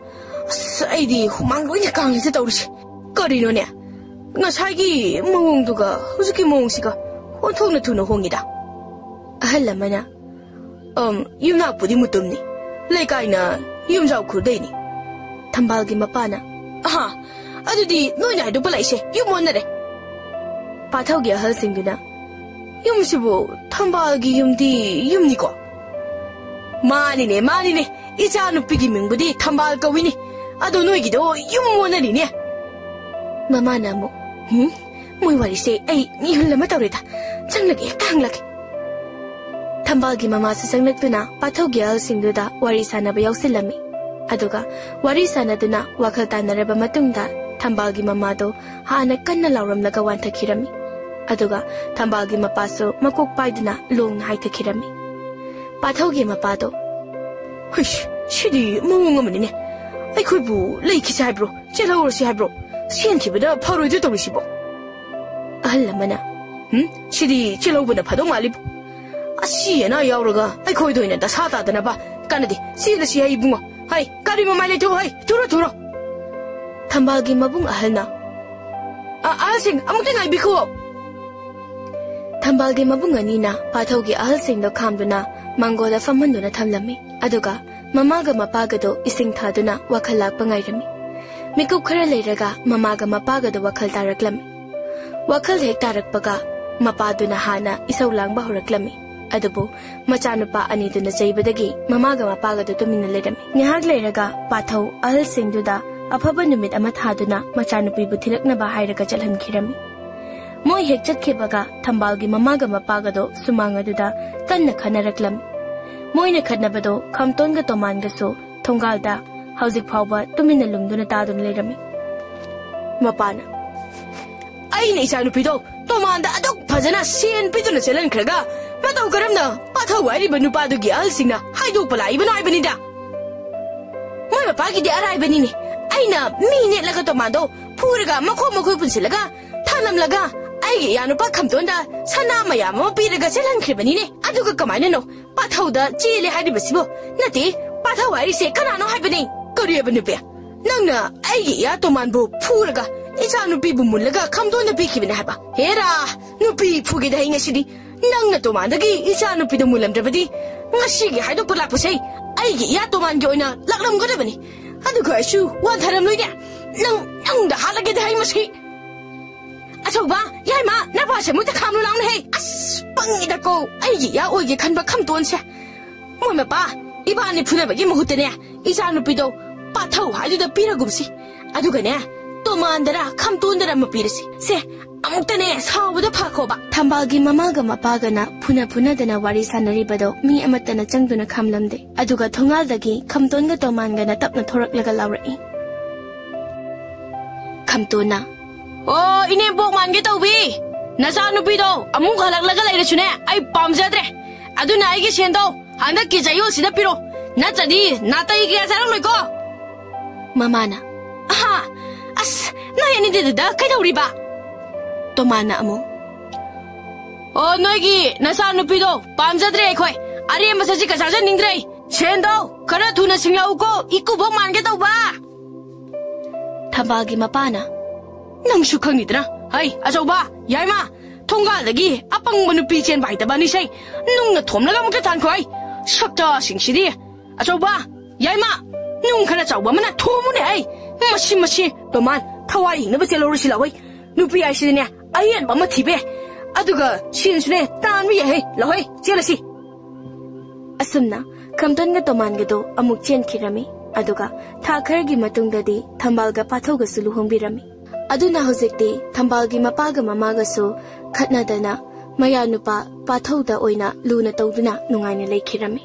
ꯑꯁ, ꯑꯩꯗꯤ ꯍꯨꯃꯥꯡ ꯂꯣꯏꯅ ꯀꯥꯡꯂꯤꯁꯦ ꯇꯧꯔꯤꯁꯦ꯫ ꯀꯔꯤꯅꯣꯅꯦ? ꯉꯁꯥꯏꯒꯤ ꯃꯑꯣꯡꯗꯨꯒ ꯍꯧꯖꯤꯛꯀꯤ ꯃꯑꯣꯡꯁꯤꯒ ꯑꯣꯟꯊꯣꯛꯅ ꯊꯨꯅ ꯍꯣꯡꯉꯤꯗ꯫ ꯑꯍꯜ ꯑꯃꯅ, "ꯑꯝ, ꯌꯨꯝꯅꯥꯛꯄꯨꯗꯤ ꯃꯨꯇꯨꯝꯅꯤ, ꯂꯩꯀꯥꯏꯅ ꯌꯨꯝꯖꯥꯎ ꯈꯨꯔꯗꯩꯅꯤ꯫" ꯊꯝꯕꯥꯜꯒꯤ ꯃꯄꯥꯅ, "ꯑꯍꯥ, ꯑꯗꯨꯗꯤ ꯅꯣꯏꯅ ꯍꯥꯏꯗꯣꯛꯄ ꯂꯥꯛꯏꯁꯦ ꯌꯨꯝ ꯑꯣꯟꯅꯔꯦ꯫" ꯄꯥꯊꯧꯒꯤ ꯑꯍꯜꯁꯤꯡꯗꯨꯅ, "ꯌꯨꯝꯁꯤꯕꯨ ꯊꯝꯕꯥꯜꯒꯤ ꯌꯨꯝꯗꯤ ꯌꯨꯝꯅꯤꯀꯣ?" "ꯃꯥꯅꯤꯅꯦ, ꯃꯥꯅꯤꯅꯦ, ꯏꯆꯥꯅꯨꯄꯤꯒꯤ ꯃꯤꯡꯕꯨꯗꯤ ꯊꯝꯕꯥꯜ ꯀꯧꯏꯅꯤ, ꯑꯗꯣ ꯅꯣꯏꯒꯤꯗꯣ ꯌꯨꯝ ꯑꯣꯟꯅꯔꯤꯅꯦ꯫" ꯃꯃꯥꯅ ꯑꯃꯨꯛ, "ꯍꯨꯝ, ꯃꯣꯏ ꯋꯥꯔꯤꯁꯦ ꯑꯩ ꯃꯤꯍꯨꯜ ꯑꯃ ꯇꯧꯔꯦꯗ, ꯆꯪꯂꯒ ꯍꯦꯛꯇ ꯍꯪꯂꯒꯦ꯫" ꯊꯝꯕꯥꯜꯒꯤ ꯃꯃꯥꯁꯨ ꯆꯪꯂꯛꯇꯨꯅ ꯄꯥꯊꯧꯒꯤ ꯑꯍꯜꯁꯤꯡꯗꯨꯗ ꯋꯥꯔꯤ ꯁꯥꯟꯅꯕ ꯌꯥꯎꯁꯤꯜꯂꯝꯃꯤ꯫ ꯑꯗꯨꯒ ꯋꯥꯔꯤ ꯁꯥꯟꯅꯗꯨꯅ ꯋꯥꯈꯜ ꯇꯥꯟꯅꯔꯕ ꯃꯇꯨꯡꯗ ꯊꯝꯕꯥꯜꯒꯤ ꯃꯃꯥꯗꯣ ꯍꯥꯟꯅ ꯀꯟꯅ ꯂꯥꯎꯔꯝꯂꯒ ꯋꯥꯟꯊꯈꯤꯔꯝꯃꯤ꯫ ꯑꯗꯨꯒ ꯊꯝꯕꯥꯜꯒꯤ ꯃꯄꯥꯁꯨ ꯃꯀꯣꯛ ꯄꯥꯏꯗꯨꯅ ꯂꯣꯡꯅ ꯍꯥꯏꯊꯈꯤꯔꯝꯃꯤ꯫ ꯄꯥꯊꯧꯒꯤ ꯃꯄꯥꯗꯣ, "ꯍꯨꯏꯁ, ꯁꯤꯗꯤ ꯃꯑꯣꯡ ꯑꯃꯅꯤꯅꯦ꯫ ꯑꯩꯈꯣꯏꯕꯨ ꯂꯩꯈꯤꯁꯤ ꯍꯥꯏꯕ꯭ꯔꯣ? ꯆꯦꯜꯍꯧꯔꯁꯤ ꯍꯥꯏꯕ꯭ꯔꯣ? ꯁꯦꯟꯈꯤꯕꯗ ꯐꯔꯣꯏꯗ꯭ꯔꯣ ꯇꯧꯔꯤꯁꯤꯕꯣ?" ꯑꯍꯜ ꯑꯃꯅ, "ꯍꯨꯝ, ꯁꯤꯗꯤ ꯆꯦꯜꯍꯧꯕꯅ ꯐꯗꯧ ꯃꯥꯜꯂꯤꯕꯨ꯫ ꯑꯁꯤ ꯑꯅꯥ ꯌꯥꯎꯔꯒ ꯑꯩꯈꯣꯏꯗ ꯑꯣꯏꯅ ꯗꯁꯥ ꯇꯥꯗꯅꯕ꯫ ꯀꯥꯟꯅꯗꯦ, ꯆꯦꯜꯂꯁꯤ ꯍꯥꯏ ꯏꯕꯨꯡꯉꯣ꯫ ꯍꯩ, ꯒꯥꯔꯤ ꯃꯃꯥꯏ ꯂꯩꯊꯣꯛꯑꯣ ꯍꯩ, ꯊꯨꯔꯣ, ꯊꯨꯔꯣ꯫" ꯊꯝꯕꯥꯜꯒꯤ ꯃꯕꯨꯡ ꯑꯍꯜꯅ, "ꯑ, ꯑꯍꯜꯁꯤꯡ, ꯑꯃꯨꯛꯇ ꯉꯥꯏꯕꯤꯈꯣ꯫" ꯊꯝꯕꯥꯜꯒꯤ ꯃꯕꯨꯡ ꯑꯅꯤꯅ ꯄꯥꯊꯧꯒꯤ ꯑꯍꯜꯁꯤꯡꯗꯣ ꯈꯥꯝꯗꯨꯅ ꯃꯥꯡꯒꯣꯜꯗ ꯐꯝꯍꯟꯗꯨꯅ ꯊꯝꯂꯝꯃꯤ꯫ ꯑꯗꯨꯒ ꯃꯃꯥꯒ ꯃꯄꯥꯒꯗꯣ ꯏꯁꯤꯡ ꯊꯥꯗꯨꯅ ꯋꯥꯈꯜ ꯂꯥꯛꯄ ꯉꯥꯏꯔꯝꯃꯤ꯫ ꯃꯤꯀꯨꯞ ꯈꯔ ꯂꯩꯔꯒ ꯃꯃꯥꯒ ꯃꯄꯥꯒꯗꯣ ꯋꯥꯈꯜ ꯇꯥꯔꯛꯂꯝꯃꯤ꯫ ꯋꯥꯈꯜ ꯍꯦꯛ ꯇꯥꯔꯛꯄꯒ ꯃꯄꯥꯗꯨꯅ ꯍꯥꯟꯅ ꯏꯁꯧ ꯂꯥꯡꯕ ꯍꯧꯔꯛꯂꯝꯃꯤ꯫ ꯑꯗꯨꯕꯨ ꯃꯆꯥꯅꯨꯄꯥ ꯑꯅꯤꯗꯨꯅ ꯆꯩꯕꯗꯒꯤ ꯃꯃꯥꯒ ꯃꯄꯥꯒꯗꯨ ꯇꯨꯃꯤꯟꯅ ꯂꯩꯔꯝꯃꯤ꯫ ꯉꯥꯏꯍꯥꯛ ꯂꯩꯔꯒ ꯄꯥꯊꯧ ꯑꯍꯜꯁꯤꯡꯗꯨꯗ ꯑꯐꯕ ꯅꯨꯃꯤꯠ ꯑꯃ ꯊꯥꯗꯨꯅ ꯃꯆꯥꯅꯨꯄꯤꯕꯨ ꯊꯤꯜꯂꯛꯅꯕ ꯍꯥꯏꯔꯒ ꯆꯠꯍꯟꯈꯤꯔꯝꯃꯤ꯫ ꯃꯣꯏ ꯍꯦꯛ ꯆꯠꯈꯤꯕꯒ ꯊꯝꯕꯥꯜꯒꯤ ꯃꯃꯥꯒ ꯃꯄꯥꯒꯗꯣ ꯁꯨꯃꯥꯡ ꯑꯗꯨꯗ ꯀꯟꯅ ꯈꯟꯅꯔꯛꯂꯝꯃꯤ꯫ ꯃꯣꯏꯅ ꯈꯠꯅꯕꯗꯣ ꯈꯝꯇꯣꯟꯒ ꯇꯣꯃꯥꯟꯒꯁꯨ ꯊꯣꯡꯒꯥꯜꯗ ꯍꯧꯖꯤꯛ ꯐꯥꯎꯕ ꯇꯨꯃꯤꯟꯅ ꯂꯨꯝꯗꯨꯅ ꯇꯥꯗꯨꯅ ꯂꯩꯔꯝꯃꯤ꯫ ꯃꯄꯥꯅ, "ꯑꯩꯅ ꯏꯆꯥꯅꯨꯄꯤꯗꯣ ꯇꯣꯃꯥꯟꯗ ꯑꯗꯨꯛ ꯐꯖꯅ ꯁꯦꯟ ꯄꯤꯗꯨꯅ ꯆꯦꯜꯍꯟꯈ꯭ꯔꯒ ꯃꯇꯧ ꯀꯔꯝꯅ ꯄꯥꯊꯧ ꯍꯥꯏꯔꯤꯕ ꯅꯨꯄꯥꯗꯨꯒꯤ ꯑꯍꯜꯁꯤꯡꯅ ꯍꯥꯏꯗꯣꯛꯄ ꯂꯥꯛꯏꯕꯅꯣ ꯍꯥꯏꯕꯅꯤꯗ꯫ ꯃꯣꯏ ꯃꯄꯥꯒꯤꯗꯤ ꯑꯔꯥꯏꯕꯅꯤꯅꯦ꯫ ꯑꯩꯅ ꯃꯤ ꯅꯦꯠꯂꯒ ꯇꯣꯃꯥꯟꯗꯣ ꯐꯨꯔꯒ ꯃꯈꯣꯡ ꯃꯈꯨꯠ ꯄꯨꯟꯁꯤꯜꯂꯒ ꯊꯥꯅꯝꯂꯒ ꯑꯩꯒꯤ ꯏꯌꯥꯅꯨꯄꯥ ꯈꯝꯇꯣꯟꯗ ꯁꯅꯥ ꯃꯌꯥꯝ ꯑꯃ ꯄꯤꯔꯒ ꯆꯦꯜꯍꯟꯈ꯭ꯔꯤꯕꯅꯤꯅꯦ꯫ ꯑꯗꯨꯒ ꯀꯃꯥꯏꯅꯅꯣ ꯄꯥꯊꯧꯗ ꯆꯦꯜꯂꯦ ꯍꯥꯏꯔꯤꯕꯁꯤꯕꯣ? ꯅꯠꯇꯦ, ꯄꯥꯊꯧ ꯍꯥꯏꯔꯤꯁꯦ ꯀꯅꯥꯅꯣ ꯍꯥꯏꯕꯅꯤ?" "ꯀꯔꯤꯑꯕ ꯅꯨꯄꯤ? ꯅꯪꯅ ꯑꯩꯒꯤ ꯏꯌꯥ ꯇꯣꯃꯥꯟꯕꯨ ꯐꯨꯔꯒ ꯏꯆꯥ ꯅꯨꯄꯤꯕꯨ ꯃꯨꯜꯂꯒ ꯈꯝꯗꯣꯟꯗ ꯄꯤꯈꯤꯕꯅꯦ ꯍꯥꯏꯕ꯫ ꯍꯦꯔꯥ, ꯅꯨꯄꯤ ꯐꯨꯒꯦꯗ ꯍꯩ ꯉꯁꯤꯗꯤ꯫ ꯅꯪꯅ ꯇꯣꯃꯥꯟꯗꯒꯤ ꯏꯆꯥ ꯅꯨꯄꯤꯗꯣ ꯃꯨꯜꯂꯝꯗ꯭ꯔꯕꯗꯤ ꯉꯁꯤꯒꯤ ꯍꯥꯏꯗꯣꯛꯄ ꯂꯥꯛꯄꯁꯦ ꯑꯩꯒꯤ ꯏꯌꯥ ꯇꯣꯃꯥꯟꯒꯤ ꯑꯣꯏꯅ ꯂꯥꯛꯂꯝꯒꯗꯕꯅꯤ꯫ ꯑꯗꯨꯒ ꯑꯩꯁꯨ ꯋꯥꯟꯊꯔꯝꯂꯣꯏꯅꯦ꯫ ꯅꯪ, ꯅꯪꯗ ꯍꯥꯠꯂꯒꯦꯗ ꯍꯩ ꯃꯁꯤ꯫ ꯑꯆꯧꯕ, ꯌꯥꯏꯃ, ꯅꯄꯥꯁꯦ ꯑꯃꯨꯛꯇ ꯈꯥꯝꯂꯨ ꯂꯥꯎꯅꯦꯍꯦ꯫ ꯑꯁ, ꯄꯪꯉꯤꯗꯀꯣ, ꯑꯩꯒꯤ ꯏꯌꯥ ꯑꯣꯏꯒꯦ ꯈꯟꯕ ꯈꯝꯇꯣꯟꯁꯦ꯫ ꯃꯣꯏ ꯃꯄꯥ, ꯏꯕꯥꯅꯤ ꯐꯨꯅꯕꯒꯤ ꯃꯍꯨꯠꯇꯅꯦ, ꯏꯆꯥ ꯅꯨꯄꯤꯗꯣ ꯄꯥꯊꯧ ꯍꯥꯏꯗꯨꯗ ꯄꯤꯔꯒꯨꯝꯁꯤ꯫ ꯑꯗꯨꯒꯅꯦ, ꯇꯣꯃꯥꯟꯗꯔ ꯈꯝꯇꯣꯟꯗꯔ ꯑꯃ ꯄꯤꯔꯁꯤ꯫ ꯁꯦ, ꯑꯃꯨꯛꯇꯅꯦ ꯁꯥꯎꯕꯗ ꯐꯈꯣꯕ꯫ ꯊꯝꯕꯥꯜꯒꯤ ꯃꯃꯥꯒ ꯃꯄꯥꯒꯅ ꯐꯨꯅ ꯐꯨꯅꯗꯅ ꯋꯥꯔꯤ ꯁꯥꯟꯅꯔꯤꯕꯗꯣ ꯃꯤ ꯑꯃꯠꯇꯅ ꯆꯪꯗꯨꯅ ꯈꯥꯝꯂꯝꯗꯦ꯫ ꯑꯗꯨꯒ ꯊꯣꯡꯒꯥꯜꯗꯒꯤ ꯈꯝꯇꯣꯟꯒ ꯇꯣꯃꯥꯟꯒꯅ ꯇꯞꯅ ꯊꯣꯔꯛꯂꯒ ꯂꯥꯎꯔꯛꯏ꯫ ꯈꯝꯇꯣꯟꯅ, "ꯑꯣ, ꯏꯅꯦꯝꯕꯣꯛ ꯃꯥꯟꯒꯦ ꯇꯧꯕꯤ, ꯅꯆꯥꯅꯨꯄꯤꯗꯣ ꯑꯃꯨꯛ ꯍꯜꯂꯛꯂꯒ ꯂꯩꯔꯁꯨꯅꯦ, ꯑꯩ ꯄꯥꯝꯖꯗ꯭ꯔꯦ꯫ ꯑꯗꯨꯅ ꯑꯩꯒꯤ ꯁꯦꯟꯗꯣ ꯍꯟꯗꯛꯀꯤ ꯆꯌꯣꯜꯁꯤꯗ ꯄꯤꯔꯣ, ꯅꯠꯇ꯭ꯔꯗꯤ ꯅꯥꯇꯩ ꯀꯌꯥ ꯆꯥꯔꯝꯂꯣꯏꯀꯣ꯫" ꯃꯃꯥꯅ, "ꯑꯍꯥ, ꯑꯁ, ꯅꯣꯏ ꯑꯅꯤꯗꯨꯗ ꯀꯩꯗꯧꯔꯤꯕ?" ꯇꯣꯃꯥꯟꯅ ꯑꯃꯨꯛ, "ꯑꯣ, ꯅꯣꯏꯒꯤ ꯅꯆꯥꯅꯨꯄꯤꯗꯣ ꯄꯥꯝꯖꯗ꯭ꯔꯦ ꯑꯩꯈꯣꯏ꯫ ꯑꯔꯦꯝꯕ ꯁꯖꯤꯛꯀ ꯆꯥꯖꯅꯤꯡꯗ꯭ꯔꯦ꯫ ꯁꯦꯟꯗꯣ ꯈꯔ ꯊꯨꯅ ꯁꯤꯡꯂꯛꯎꯀꯣ, ꯏꯀꯨꯕꯣꯛ ꯃꯥꯟꯒꯦ ꯇꯧꯕ꯫" ꯊꯝꯕꯥꯜꯒꯤ ꯃꯄꯥꯅ, "ꯅꯪꯁꯨ ꯈꯪꯉꯤꯗꯅ, ꯍꯩ, ꯑꯆꯧꯕ, ꯌꯥꯏꯃ, ꯊꯣꯡꯒꯥꯜꯗꯒꯤ ꯑꯄꯪꯕ ꯅꯨꯄꯤ ꯆꯦꯟꯕ ꯍꯩꯇꯕ ꯑꯅꯤꯁꯦ ꯅꯨꯡꯅ ꯊꯣꯝꯂꯒ ꯑꯃꯨꯛꯇ ꯊꯥꯟꯈꯣ ꯍꯩ꯫ ꯁꯛꯇꯥꯁꯤꯡꯁꯤꯗꯤ꯫ ꯑꯆꯧꯕ, ꯌꯥꯏꯃ, ꯅꯨꯡ ꯈꯔ ꯆꯥꯎꯕ ꯑꯃꯅ ꯊꯣꯝꯃꯨꯅꯦ ꯍꯩ꯫ ꯃꯁꯤ, ꯃꯁꯤ, ꯇꯣꯃꯥꯟ, ꯊꯋꯥꯏ ꯍꯤꯡꯅꯕ ꯆꯦꯜꯍꯧꯔꯁꯤ ꯂꯥꯎ ꯍꯩ꯫ ꯅꯨꯄꯤ ꯍꯥꯏꯁꯤꯗꯤꯅꯦ, ꯑꯍꯦꯟꯕ ꯑꯃ ꯊꯤꯕ ꯌꯥꯏ꯫ ꯑꯗꯨꯒ ꯁꯦꯟꯁꯨꯅꯦ, ꯇꯥꯟꯕ ꯌꯥꯏ ꯍꯩ꯫ ꯂꯥꯎ ꯍꯩ, ꯆꯦꯜꯂꯁꯤ꯫" ꯑꯁꯨꯝꯅ ꯈꯝꯇꯣꯟꯒ ꯇꯣꯃꯥꯟꯒꯗꯣ ꯑꯃꯨꯛ ꯆꯦꯟꯈꯤꯔꯝꯃꯤ꯫ ꯑꯗꯨꯒ ꯊꯥ ꯈꯔꯒꯤ ꯃꯇꯨꯡꯗꯗꯤ ꯊꯝꯕꯥꯜꯒ ꯄꯥꯊꯧꯒꯁꯨ ꯂꯨꯍꯣꯡꯕꯤꯔꯝꯃꯤ꯫ ꯑꯗꯨꯅ ꯍꯧꯖꯤꯛꯇꯤ ꯊꯝꯕꯥꯜꯒꯤ ꯃꯄꯥꯒ ꯃꯃꯥꯒꯁꯨ ꯈꯠꯅꯗꯅ ꯃꯌꯥ ꯅꯨꯄꯥ ꯄꯥꯊꯧꯗ ꯑꯣꯏꯅ ꯂꯨꯅ ꯇꯧꯗꯨꯅ ꯅꯨꯡꯉꯥꯏꯅ ꯂꯩꯈꯤꯔꯝꯃꯤ꯫